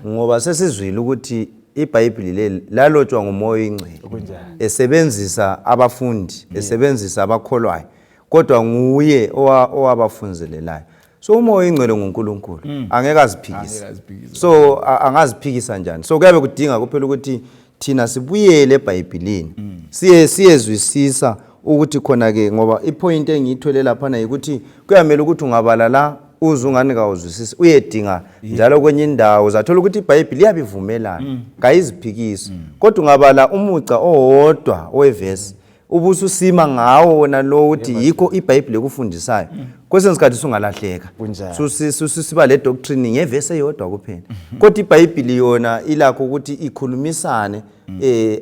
ngoba sesizwile ukuthi iBhayibheli lalotshwa nguMoya Oyingcwele esebenzisa abafundi esebenzisa abakholwayo kodwa nguye owabafunzelelayo so uMoya Oyingcwele nguNkulunkulu angeke aziphikise so angaziphikisa njani so kuyabe kudinga kuphela ukuthi thina sibuyele eBhayibhelini siyezwisisa ukuthi khona ke ngoba ipoint engiyithole lapha na ukuthi kuyamela ukuthi ungabala la uzungani kawuzwisisi uyedinga njalo kwenye indawo zathola ukuthi iBhayibheli iyabivumelana kayiziphikisi kodwa ungabala umuca owodwa owevesi ubususima ngawo wona lo uthi yikho iBhayibheli ekufundisayo kwesinye isikhathi sungalahleka siba le doctrine ngevesi eyodwa kuphela kodwa iBhayibheli yona ilakho ukuthi ikhulumisane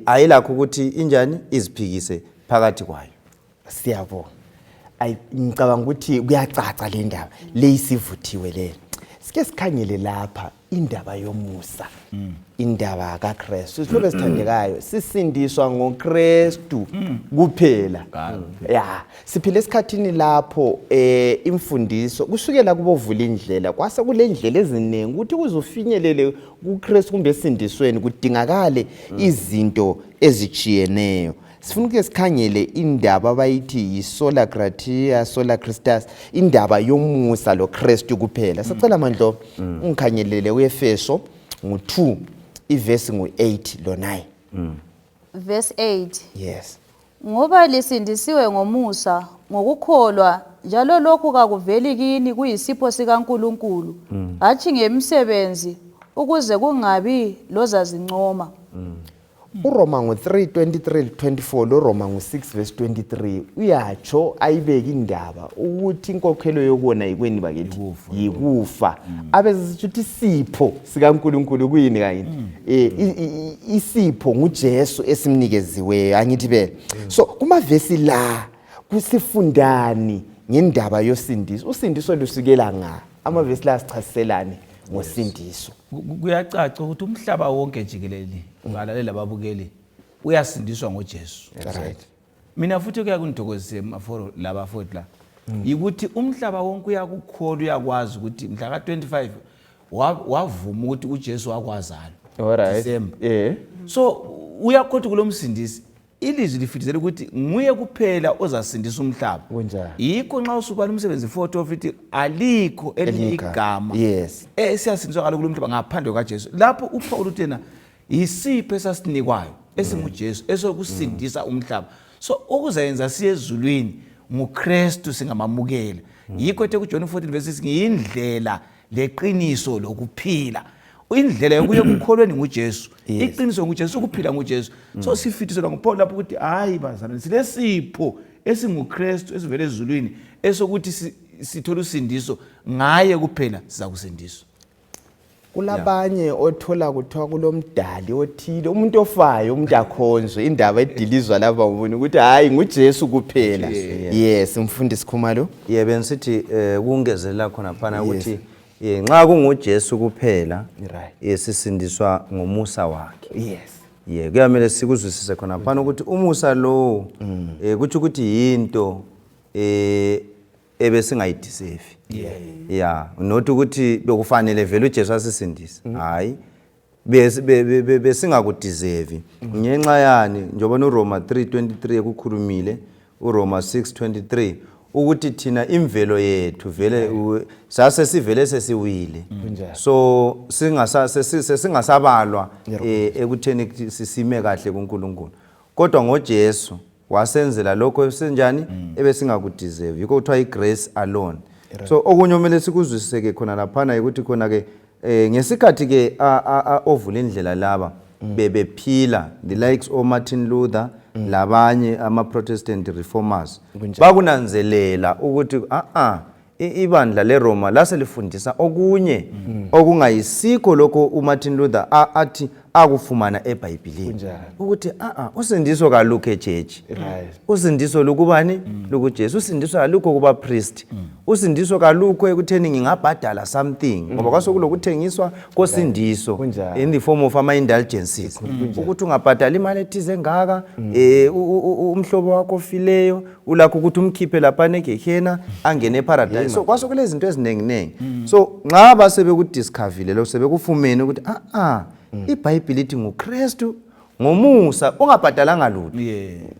ayilakho ukuthi injani iziphikise phakathi kwayo siyabona ngicabanga ukuthi kuyacaca le ndaba leyisivuthiwe le sike sikhangele lapha indaba yomusa indaba kaKristu silobe sithandekayo sisindiswa ngoKristu kuphela siphile esikhathini lapho imfundiso kusukela kubovula indlela kwase kule ndlela eziningi ukuthi kuzofinyelele kuKristu kumbe esindisweni kudingakale izinto ezijiyeneyo sifuna ukuthi sikhangele indaba abayithi yisola gratia sola Christus indaba yomusa loKristu kuphela sicela mandlo ungikhangelele kuEfeso ngo2 ivesi ngo8 lo9 verse 8 yes ngoba lisindisiwe ngomusa ngokukholwa njalo lokhu kakuveli kini kuyisipho sikaNkulunkulu hathi ngemsebenzi ukuze kungabi lozazincoma uRoma ngo3:23-24 loRoma ngo6 verse 23 uyatsho ayibeka indaba ukuthi inkokhelo yokona yikweni bakithi yikufa abezisithi isipho sikaNkulunkulu kuyini kayini isipho nguJesu esimnikeziweyo angithi be so kuma verse la kusifundani ngendaba yosindiso usindiso lusukela nga amavesi la sichaselane ngosindiso kuyacaca ukuthi umhlaba wonke jikelele balalela babukeli uyasindiswa ngoJesu right mina futhi kuya kunithokozise maforo laba futhi la ukuthi umhlaba wonke uyakukholwa uyakwazi ukuthi mhla ka25 wavuma ukuthi uJesu wakwazana alright so uyakhothi kulomsindisi ilizwi lifitizela ukuthi nguye kuphela ozasindisa umhlaba yikho nxa usubala umsebenzi 4 futhi alikho elinye igama siyasindiswa kaloku umhlaba ngaphandle kaJesu lapho uPaul uthena yisipho esasinikwayo esinguJesu esokusindisa umhlaba so okuzayenza siye ezulwini nguKristu singamamukela yikho ethe kuJohn 14 verse ngiyindlela leqiniso lokuphila indlela yokuya kukholweni nguJesu iqiniso nguJesu ukuphila nguJesu so sifithiselwa nguPaul lapho ukuthi hayi bazana silesipho esinguKristu esivele ezulwini esokuthi sithola usindiso ngaye kuphela siza kusindiswa kulabanye othola kuthiwa kulomdali othile umuntu ofayo umuntu akhonzwe indaba edilizwa lapha ubona ukuthi hayi nguJesu kuphela yes umfundisi Khumalo benisithi kungezela khona phana ukuthi nxa kunguJesu kuphela sisindiswa ngomusa wakhe kuyamele sikuzwisise khona phana ukuthi umusa lo kuthi ukuthi yinto ebesingayideserve not ukuthi bekufanele vele uJesu asisindise hayi besingakudeserve ngenxa yani njengoba uRoma 3:23 ekukhulumile uRoma 6:23 ukuthi thina imvelo yethu vele sase sivele sesiwile so singasabalwa ekutheni sisime kahle kuNkulunkulu kodwa ngoJesu wasenzela lokho esenjani ebesingakudeserve. Yikho kuthiwa igrace alone. So okunye omele sikuzwisise ke khona laphana ukuthi khona ke ngesikhathi ke ovula indlela laba bebephila the likes of Martin Luther labanye ama-Protestant reformers bakunanzelela ukuthi ibandla leRoma laselifundisa okunye okungayisikho lokho uMartin Luther athi akufumana eBhayibhelini ukuthi usindiso kalukho echechi, usindiso lukubani lukuJesu, usindiso kalukho kuba priest, usindiso kalukho ekutheni ngingabhadala something ngoba kwasokulokuthengiswa kosindiso in the form of ama-indulgences ukuthi ungabhadala imali ethize ngaka umhlobo wakho ofileyo ulakho ukuthi umkhiphe laphana egehena angene eparadise. So kwasokulezi zinto ezinenginengi. So nxa basebekudiscoverile lo sebekufumene ukuthi iBhayibheli lithi nguKristu ngomusa ongabhadalanga lutho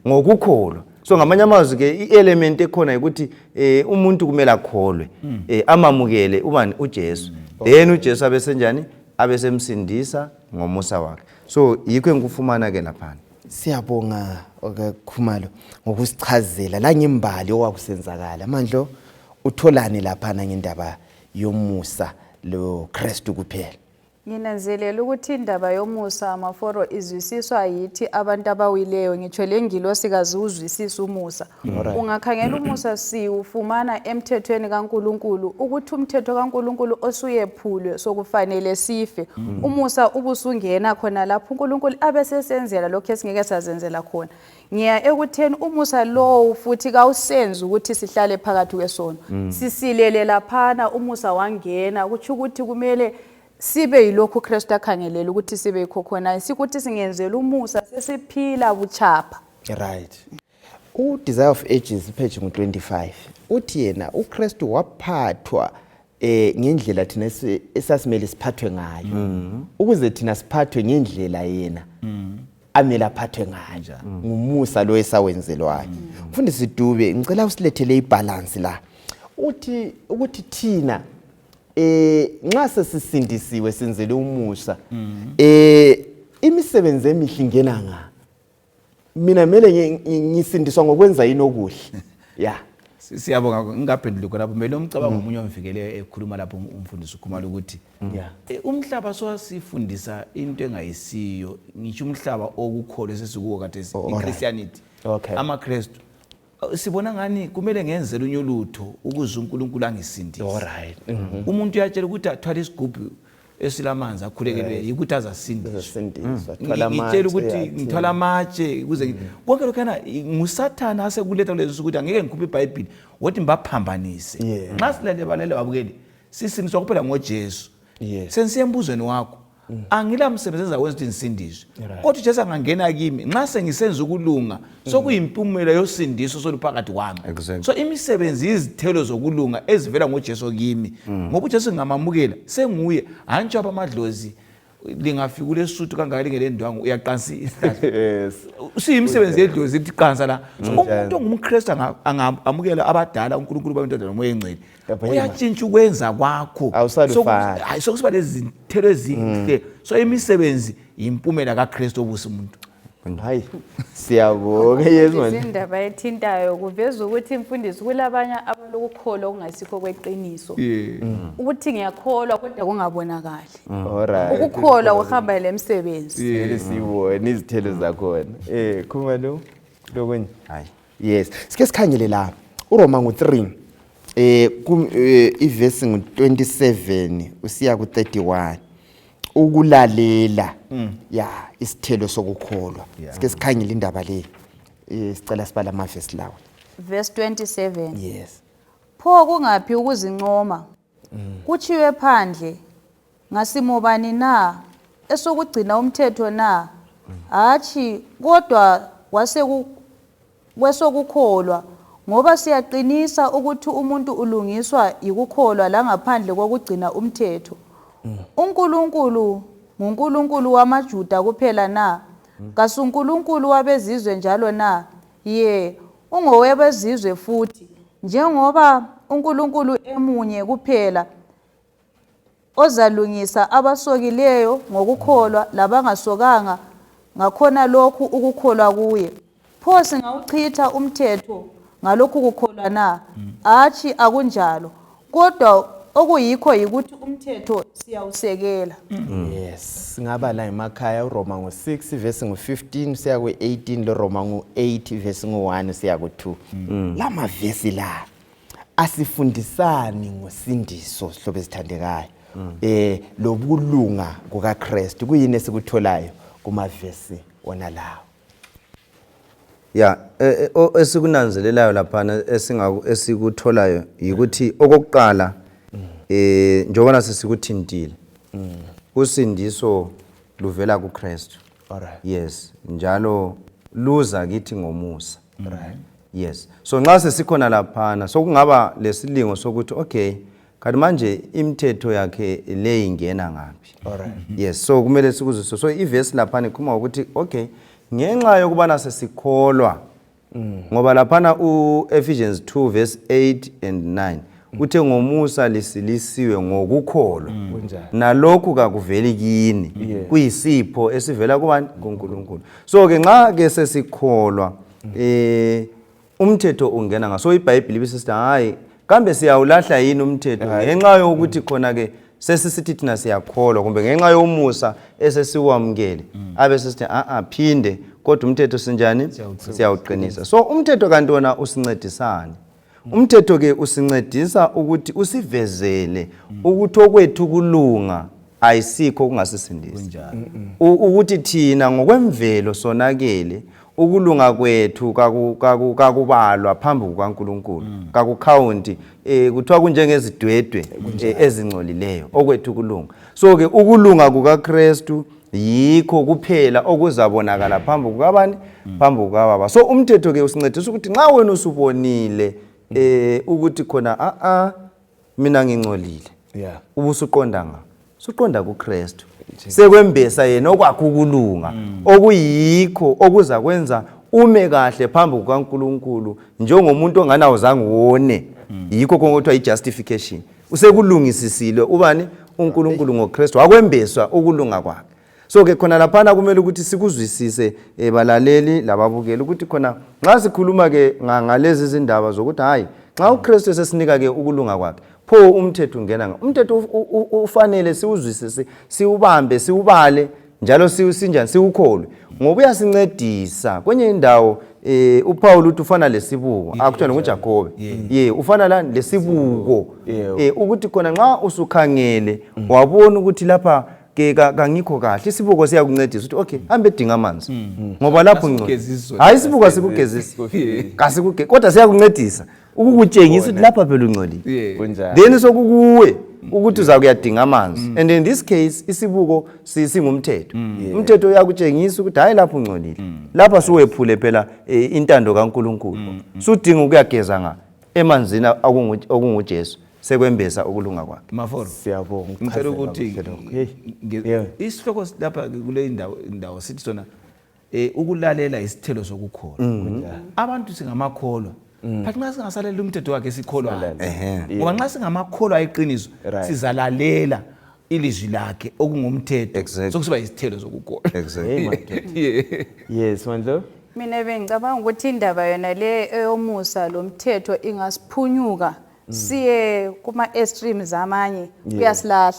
ngokukholwa. So ngamanye amazwi ke i-element ekhona ukuthi umuntu kumele akholwe amamukele ubani uJesu, then uJesu abesenjani abesemsindisa ngomusa wakhe. So yikho engikufumana ke laphana. Siyabonga Khumalo ngokusichazela la ngembali owakusenzakala. Mandlo utholani laphana ngendaba yomusa lo Kristu kuphela? Nginanzelela ukuthi indaba yomusa amaforo izwisiswa yithi abantu abawileyo, ngitsho lengilosikazi uzwisisa umusa. Ungakhangela umusa siwufumana emthethweni kaNkulunkulu ukuthi umthetho kaNkulunkulu osuyephulwe sokufanele sife. Umusa ubusungena khona lapho uNkulunkulu abesesenzela lokho esingeke sazenzela khona. Ngiya ekutheni umusa lo futhi kawusenzi ukuthi sihlale phakathi kwesono. Sisilele laphana umusa wangena kuthi ukuthi kumele sibe yilokho uKristu akhangelela ukuthi sibe yikho khona, sikuthi singenzela umusa sesiphila buchapha. Right. Desire of Ages page 25 uthi yena uKristu waphathwa ngendlela thina esasimele siphathwe ngayo ukuze thina siphathwe ngendlela yena amela aphathwe ngayo ngumusa lo esawenzelwayo. Mfundisi Dube ngicela usilethele ibalance la ukuthi thina nxa sesisindisiwe senzele umusa imisebenzi emihle ingena nga mina mele ngisindiswa ngokwenza yini okuhle siyabonga ngingaphenduli lapho mele umcabango omunye omvikele ekhuluma lapho umfundisi ukhuluma ukuthi umhlaba sowasifundisa into engayisiyo, ngisho umhlaba okukholwa sesikuwo kade iChristianity amaKristu sibona ngani kumele ngenzele unyolutho ukuze uNkulunkulu angisindise. Umuntu uyatshela ukuthi athwala isigubhu esilamanzi akhulekele ukuthi azasindiswa. Ngitshela ukuthi ngithwala amatshe ukuze konke lokhana nguSathana asekuletha lezo ukuthi angeke ngikhuphe iBhayibheli wothi mbaphambanise. Nxa silale balele babukeli sisindiswa kuphela ngoJesu. Sensiyembuzweni wakho angila msebenzi ezawenza ukuthi nisindiswe. Kodwa uJesu angangena kimi nxa sengisenza ukulunga sokuyimpumela yosindiso soluphakathi kwami. So imisebenzi izithelo zokulunga ezivela ngoJesu kimi. Ngoba uJesu ngamamukela senguye hantsho abamadlozi lingafika kulesuthu kangaka lingele ndwangu uyaqansisa. Usiyimisebenzi yedlozi ithi qansa la. So umuntu ongumKristu angamukela abadala uNkulunkulu babantwana moya engcwele. Uyatshintsha ukwenza kwakho. Sokusiba lezithelo ezinhle. So imisebenzi impumela kaKristu obusa umuntu. Hayi siyabonga yezwe indaba ethintayo kuveza ukuthi imfundiso kulabanye abalokukholwa okungasikho kweqiniso ukuthi ngiyakholwa kodwa kungabonakali. Ukukholwa kuhamba lemsebenzi sibone izithelo zakhona. Khumalo lokunye hayi yes sike sikhangele la uRoma 3 ivesi ngu27 usiya ku31 ukulalela isithelo sokukholwa. Sike sikhangele indaba le sicela sibala amavesi lawo. Verse 27. Yes. Pho kungaphi ukuzincoma? Kuchiwe phandle ngasimobani na esokugcina umthetho na? Hachi kodwa kwesokukholwa ngoba siyaqinisa ukuthi umuntu ulungiswa yikukholwa la ngaphandle kokugcina umthetho. uNkulunkulu nguNkulunkulu wamaJuda kuphela na? KasuNkulunkulu wabezizwe njalo na? Ungowabezizwe futhi, njengoba uNkulunkulu emunye kuphela ozalungisa abasokileyo ngokukholwa labangasokanga ngakhona lokhu ukukholwa kuye. pho singawuchitha umthetho ngalokhu kukholwa na? Achi akunjalo. Kodwa okuyikho yikuthi umthetho siyawusekela. Yes, singabala emakhaya uRoma ngo-6 verse ngo-15 siya ku-18 lo Roma ngo-8 verse ngo-1 siya ku-2. Lama verse la asifundisani ngosindiso sihlobo esithandekayo. Lokulunga kukaKristu kuyini esikutholayo kuma verse wona lawo. Ya esikunanzelelayo lapha esikutholayo ukuthi okokuqala njengoba sesikuthintile usindiso luvela kuKristu. Alright. Yes, njalo luza kithi ngomusa. Right. Yes. So nxa sesikhona lapha sokungaba lesilingo sokuthi okay, kanti manje imithetho yakhe le ingena ngapi? Alright. Yes, so kumele sikuzwe. So iverse lapha ikhuluma ukuthi okay, ngenxa yokubana sesikholwa ngoba lapha uEphesians 2 verse 8 and 9 uthe ngomusa lisilisiwe ngokukholwa nalokhu kakuveli kini kuyisipho esivela kubani kuNkulunkulu. So ke nxa ke sesikholwa umthetho ungena ngaso iBhayibheli bisithi hayi kambe siyawulahla yini umthetho ngenxa yokuthi khona ke sesisithi thina siyakholwa kumbe ngenxa yomusa esesiwamukele abe sesithi phinde kodwa umthetho sinjani siyawuqinisa. So umthetho kanti wona usincedisana. Umthetho ke usincedisa ukuthi usivezele ukuthi okwethu kulunga ayisikho kungasisindisi. Ukuthi thina ngokwemvelo sonakele ukulunga kwethu kakubalwa phambi kukaNkulunkulu kakukhawunti kuthiwa kunjengezidwedwe ezingcolileyo okwethu kulunga. So ke ukulunga kukaKristu yikho kuphela okuzabonakala phambi kukabani phambi kukaBaba. So umthetho ke usincedisa ukuthi nxa wena usubonile ukuthi khona mina ngingcolile ubusuqonda nga suqonda kuKristu sekwembesa yena okwakho ukulunga okuyikho okuza kwenza ume kahle phambi kukaNkulunkulu njengomuntu onganawuzange wone yikho konke justification usekulungisisile ubani uNkulunkulu ngoKristu wakwembeswa ukulunga kwakhe. So ke khona lapha kumele ukuthi sikuzwisise balaleli lababukeli ukuthi khona nxa sikhuluma ke ngalezi izindaba zokuthi hayi nxa uKristu sesinika ke ukulunga kwakhe pho umthetho ungena nga umthetho ufanele siwuzwisise siubambe siubale njalo siwusinjani siwukholwe ngoba uyasincedisa kwenye indawo uPaul uthi ufana lesibuko akutshela ngoJakobe ufana la lesibuko ukuthi khona nxa usukhangele wabona ukuthi lapha ke kangikho kahle isibuko siyakuncedisa ukuthi okay hambe edinga amanzi ngoba lapho ngcono hayi isibuko asikugezisi kasikuge kodwa siyakuncedisa ukukutshengisa ukuthi lapha phela ungcolile then sokukuwe ukuthi uza kuyadinga amanzi and in this case isibuko singumthetho umthetho uyakutshengisa ukuthi hayi lapho ungcolile lapha suwephule phela intando kaNkulunkulu sudinga ukuyageza nga emanzini okunguJesu sekwembesa ukulunga kwakhe. Maforo Siyabonga. ngicela ukuthi isihloko lapha kule indawo sithi sona ukulalela isithelo sokukholwa. Abantu singamakholwa but nxa singasalela umthetho wakhe sikholwa ngoba nxa singamakholwa ayiqiniso sizalalela ilizwi lakhe okungumthetho sokusiba isithelo sokukholwa. Yes, Mandlo. Mina bengicabanga ukuthi indaba yona le eyomusa lo mthetho ingasiphunyuka siye kuma extremes amanye kuyasilahla.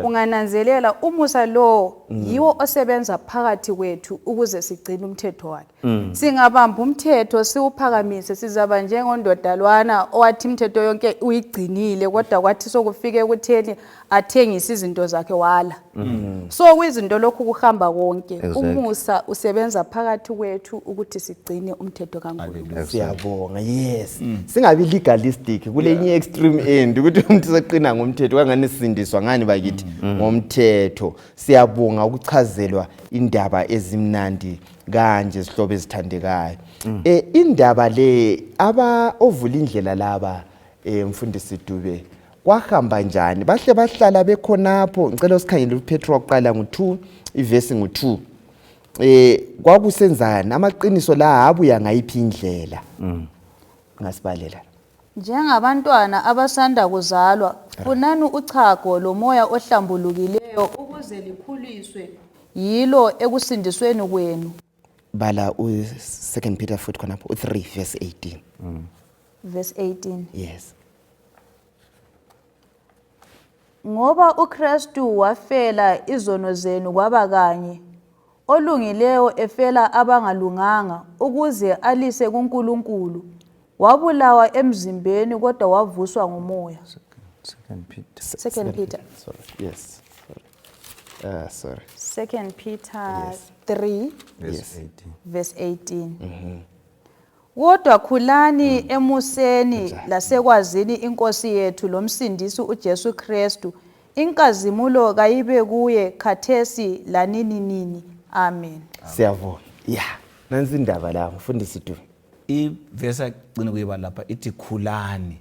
Ungananzelela umusa lo yiwo osebenza phakathi kwethu ukuze sigcine umthetho wakhe. Singabamba umthetho siuphakamise sizaba njengondodalwana owathi umthetho yonke uyigcinile kodwa kwathi sokufike ukutheni athengisa izinto zakhe wala. So kwizinto lokhu kuhamba konke umusa usebenza phakathi kwethu ukuthi sigcine umthetho kaNkulunkulu. Siyabonga. Yes. Singabi legalistic kule extreme end ukuthi umuntu seqina ngomthetho kangani sindiswa ngani bakithi ngomthetho. Siyabonga ukuchazelwa indaba ezimnandi kanje sihlobo ezithandekayo. Indaba le aba ovula indlela laba mfundisi Dube kwahamba njani bahle bahlala bekhonapho ngicela usikhangele uPetro oqala ngo2 iverse ngo2 kwakusenzana amaqiniso la abuya ngayiphi indlela ngasibalela njengabantwana abasanda kuzalwa funani uchago lomoya ohlambulukileyo ukuze likhuliswe yilo ekusindisweni kwenu bala u2 Peter futhi khonapho u3 verse 18. Verse 18. Yes. Ngoba uKristu wafela izono zenu kwaba kanye, olungileyo efela abangalunganga ukuze alise kuNkulunkulu. Wabulawa emzimbeni kodwa wavuswa ngumoya. 2 Peter. 2 Peter. Sorry. Yes. Sorry. 2 Peter Yes. 3 Verse 18. verse 18. Kodwa khulani emuseni lasekwazini inkosi yethu lomsindisi uJesu Kristu. Inkazimulo kayibe kuye khathesi lanini nini. Amen. Siyabonga. Yeah. Nansi indaba la mfundisi tu. Ivesi agcina kuyiba lapha ithi khulani.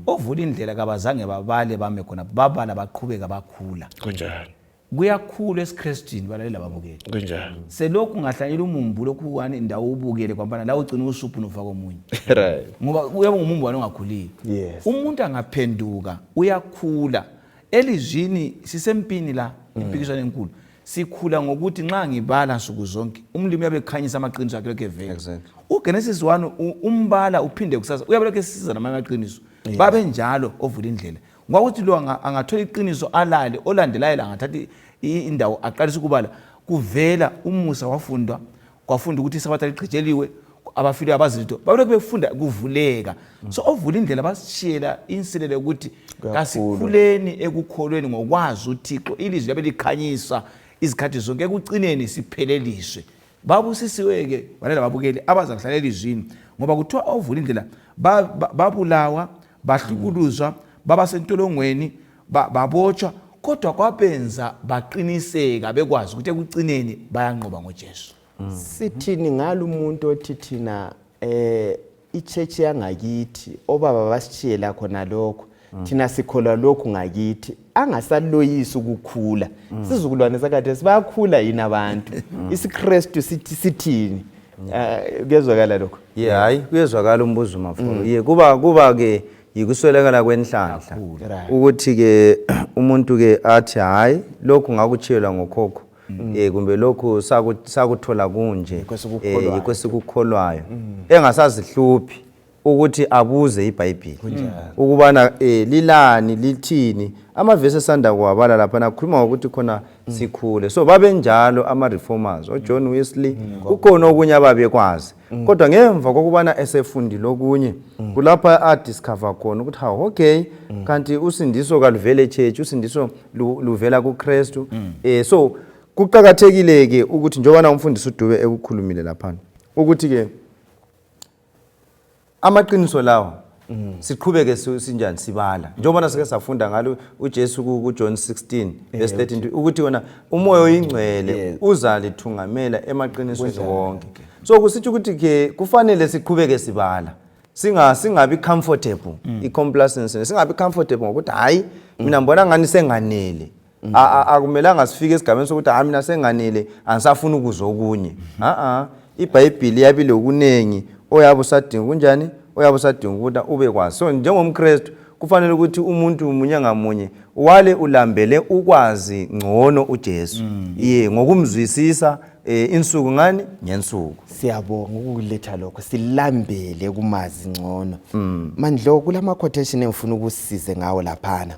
Ovula indlela kabazange babale bame khona babala baqhubeka bakhula. Kunjani? Kuyakhulu esiKristini balalela babukele. Kunjani? Selokhu ngahlanyela umumbu lokhu wani indawo ubukele kwambana la ugcina usuphu nofaka omunye. Right. Ngoba uyaba ngumumbu wani ongakhuliyo. Yes. Umuntu angaphenduka uyakhula. Elizwini sisempini la impikiswana enkulu. Sikhula ngokuthi nxa ngibala nsuku zonke umlimi yabe khanyisa amaqiniso akhe lokho evela. Exactly. UGenesis 1 umbala uphinde kusasa uyabe lokho esiza namaqiniso. Babe njalo ovula indlela. Ngokuthi lo angathola iqiniso alale olandelayo la ngathathi indawo aqalisa ukubala kuvela umusa wafundwa kwafunda ukuthi isabatha liqhijeliwe abafile abazitho babelokhu befunda kuvuleka. So ovula indlela basishiyela inselele ukuthi kasikhuleni ekukholweni ngokwazi uThixo ilizwi labe likhanyisa izikhathi zonke ekucineni sipheleliswe. Babusisiweke balela babukeli abaza kuhlalela elizwini ngoba kuthiwa ovula indlela babulawa bahlukuluzwa baba sentolongweni babotshwa kodwa kwabenza baqiniseka bekwazi ukuthi ekucineni bayanqoba ngoJesu. Sithini ngalo umuntu othi thina ichurch yangakithi obaba basishiyela khona lokho thina sikholwa lokhu ngakithi angasaloyisa ukukhula. Sizukulwane sakade sibakhula yini abantu. IsiKristu sithi sithini? Kuyezwakala lokho? Yeah, hayi kuyezwakala umbuzo mafolo. Yeah, kuba ke yikuswelekala kwenhlanhla ukuthi ke umuntu ke athi hayi lokhu ngakutshiyelwa ngokhokho kumbe lokhu sakuthola kunje yikwesikukholwayo engasazihluphi ukuthi abuze iBhayibheli ukubana lilani lithini amavesi esanda kuwabala lapha nakhuluma ngokuthi khona sikhule. So babe njalo ama reformers oJohn Wesley kukhona okunye ababekwazi kodwa ngemva kokubana esefundile okunye kulapha adiscover khona ukuthi hawo okay kanti usindiso kaluvele church usindiso luvela kuKristu. So kuqhakathekile ke ukuthi njengoba umfundisi uDube ekukhulumile lapha ukuthi ke amaqiniso lawo siqhubeke sinjani sibala njengoba sike safunda ngalo uJesu kuJohn 16 verse 13 ukuthi wona umoya oyingcwele uzalithungamela emaqinisweni wonke. So kusithi ukuthi ke kufanele siqhubeke sibala singabi comfortable icomplacency singabi comfortable ngokuthi hayi mina ngibona ngani senganele akumelanga sifike esigabeni sokuthi hayi mina senganele angisafuna ukuzwa okunye. iBhayibheli yabile okunengi oyabe usadinga kunjani oyabe usadinga ukuthi ube kwazi. So njengomKristu kufanele ukuthi umuntu munye ngamunye wale ulambele ukwazi ngcono uJesu ngokumzwisisa insuku ngani ngensuku. Siyabonga ukuletha lokho silambele kumazi ngcono. Mandlo kulama quotation engifuna ukusize ngawo laphana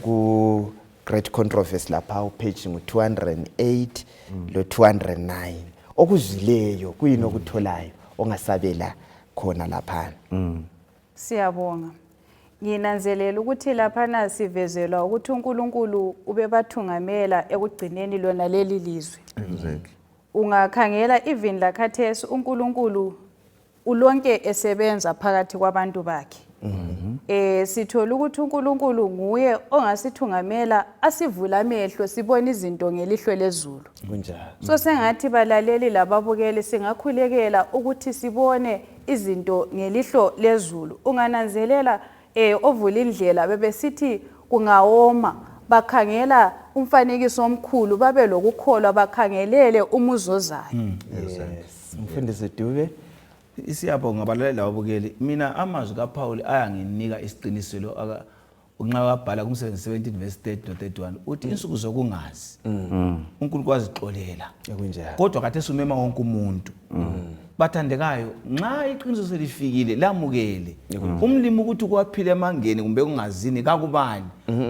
ku Great Controversy lapha page ngu208 lo 209 okuzwileyo kuyini okutholayo ongasabela khona laphana. Siyabonga. Nginanzelela ukuthi laphana sivezelwa ukuthi uNkulunkulu ubebathungamela ekugcineni lona leli lizwe. Exactly. Ungakhangela even lakhathesi uNkulunkulu ulonke esebenza phakathi kwabantu bakhe. Sithola ukuthi uNkulunkulu nguye ongasithungamela asivula amehlo sibone izinto ngelihlo lezulu. Kunjalo. So sengathi balaleli lababukeli singakhulekela ukuthi sibone izinto ngelihlo lezulu. Ungananzelela ovula indlela bebesithi kungawoma bakhangela umfanekiso omkhulu babe lokukholwa bakhangelele umuzozayo. Yes. Mfundisi Dube Isiyabonga abalalela ababukeli mina amazwi kaPaul ayanginika isiqiniselo unqa wabhala ku-17 verse 30 no 31 uthi insuku zokungazi uNkulunkulu wazixolela Ekunjalo. kodwa kade sumema wonke umuntu bathandekayo nxa iqiniso selifikile lamukele umlimi ukuthi kwaphila emangeni kumbe kungazini kakubani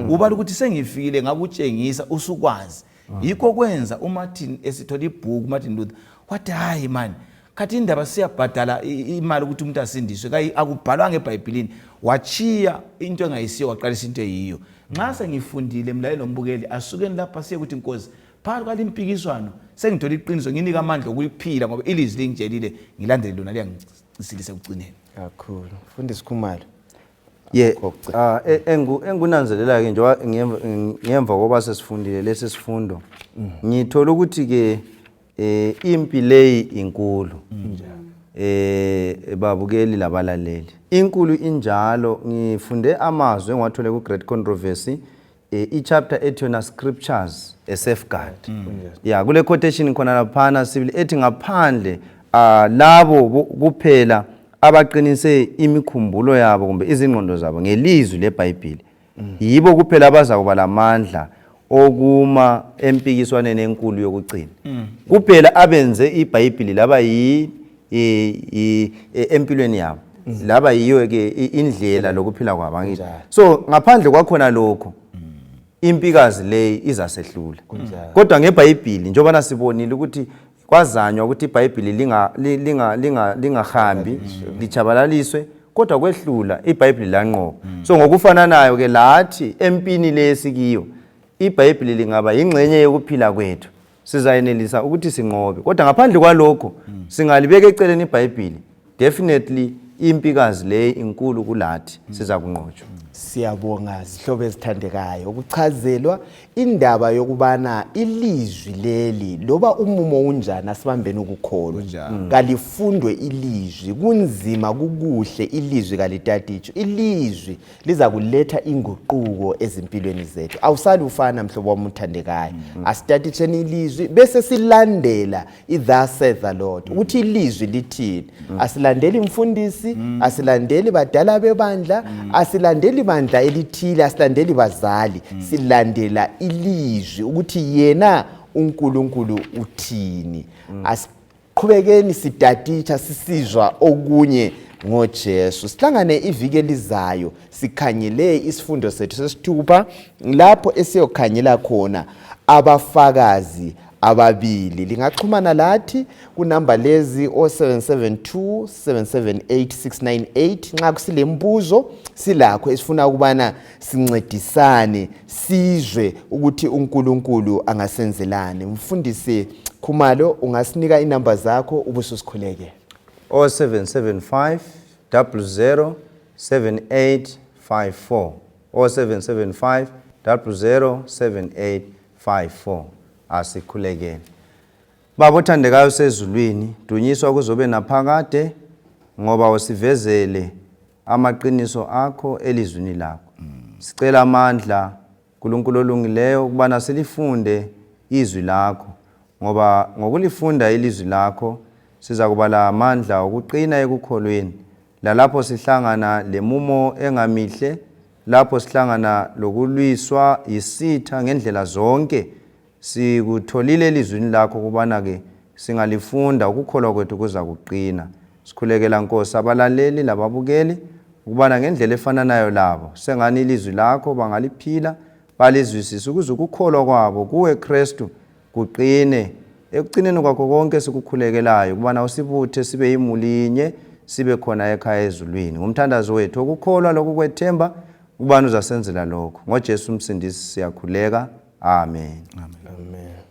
ubala ukuthi sengifikile ngakutshengisa usukwazi yikho kwenza uMartin esithola ibhuku uMartin Luther wathi hayi man kathi indaba siyabhadala imali ukuthi umuntu asindiswe kayi akubhalwa ngeBhayibhelini wachiya into engayisiyo waqalisa into eyiyo nxa sengifundile mlalelo mbukeli asukeni lapha siye ukuthi inkosi phakathi kwalimpikiswano sengithola iqiniso nginika amandla okuliphila ngoba ilizwi lingitshelile ngilandele lona liyangisilisa ekucineni kakhulu mfundisi Khumalo. Engunanzelela ke njengoba ngemva koba sesifundile lesi sifundo ngithola ukuthi ke impi leyi inkulu babukeli labalaleli inkulu injalo ngifunde amazwi engiwathole ku Great Controversy chapter ethona scriptures a safeguard kule quotation khona laphana sibili ethi ngaphandle labo kuphela abaqinise imikhumbulo yabo kumbe izingqondo zabo ngelizwi leBhayibheli yibo kuphela abazakuba lamandla okuma empikiswaneni enkulu yokugcina kuphela abenze iBhayibheli laba empilweni yabo laba yiyo ke indlela lokuphila kwabo ngithi so ngaphandle kwakhona lokho impikazi le izasehlula kodwa ngeBhayibheli njengoba nasibonile ukuthi kwazanywa ukuthi iBhayibheli lingahambi lichabalaliswe kodwa kwehlula iBhayibheli lanqoba so ngokufananayo ke lathi empini lesikiyo iBhayibheli lingaba ingcenye yokuphila kwethu sizayenelisa ukuthi sinqobe kodwa ngaphandle kwalokho singalibeka eceleni iBhayibheli definitely impikazi le inkulu kulathi siza kunqotshwa. Siyabonga sihlobo ezithandekayo ukuchazelwa indaba yokubana ilizwi leli loba umumo unjani asibambeni ukukholwa kalifundwe ilizwi kunzima kukuhle ilizwi kalitaticho ilizwi liza kuletha inguquko ezimpilweni zethu awusali ufana mhlobo wami uthandekayo asitaticheni ilizwi bese silandela thus saith the Lord ukuthi ilizwi lithini asilandeli umfundisi asilandeli badala bebandla asilandeli bandla elithile asilandeli bazali silandela ilizwi ukuthi yena uNkulunkulu uthini asiqhubekeni sitatitsha sisizwa okunye ngoJesu sihlangane iviki elizayo sikhanyele isifundo sethu sesithupha lapho esiyokhanyela khona abafakazi ababili lingaxhumana lathi kunamba lezi 0772 778 698 nxa kusilembuzo silakho esifuna ukubana sincedisane sizwe ukuthi uNkulunkulu angasenzelani mfundisi Khumalo ungasinika inamba zakho ubususikhuleke 0775 00 7854 0775 00 7854 asikhulekeni baba othandekayo sezulwini dunyiswa kuzobe naphakade ngoba usivezele amaqiniso akho elizwini lakho sicela amandla uNkulunkulu olungileyo ukubana silifunde izwi lakho ngoba ngokulifunda ilizwi lakho siza kuba la amandla okuqina ekukholweni lapho sihlangana lemumo engamihle lapho sihlangana lokulwiswa isitha ngendlela zonke sikutholile elizwini lakho kubana ke singalifunda ukukholwa kwethu kuza kuqina sikhulekela Nkosi abalaleli lababukeli ukubana ngendlela efananayo labo sengani ilizwi lakho bangaliphila balizwisisa ukuze ukukholwa kwabo kuwe Kristu kuqine ekucineni kwakho konke sikukhulekelayo ukubana usibuthe sibe yimulinye sibe khona ekhaya ezulwini ngumthandazo wethu ukukholwa lokukwethemba ukubana uzasenzela lokho ngoJesu umsindisi siyakhuleka amen amen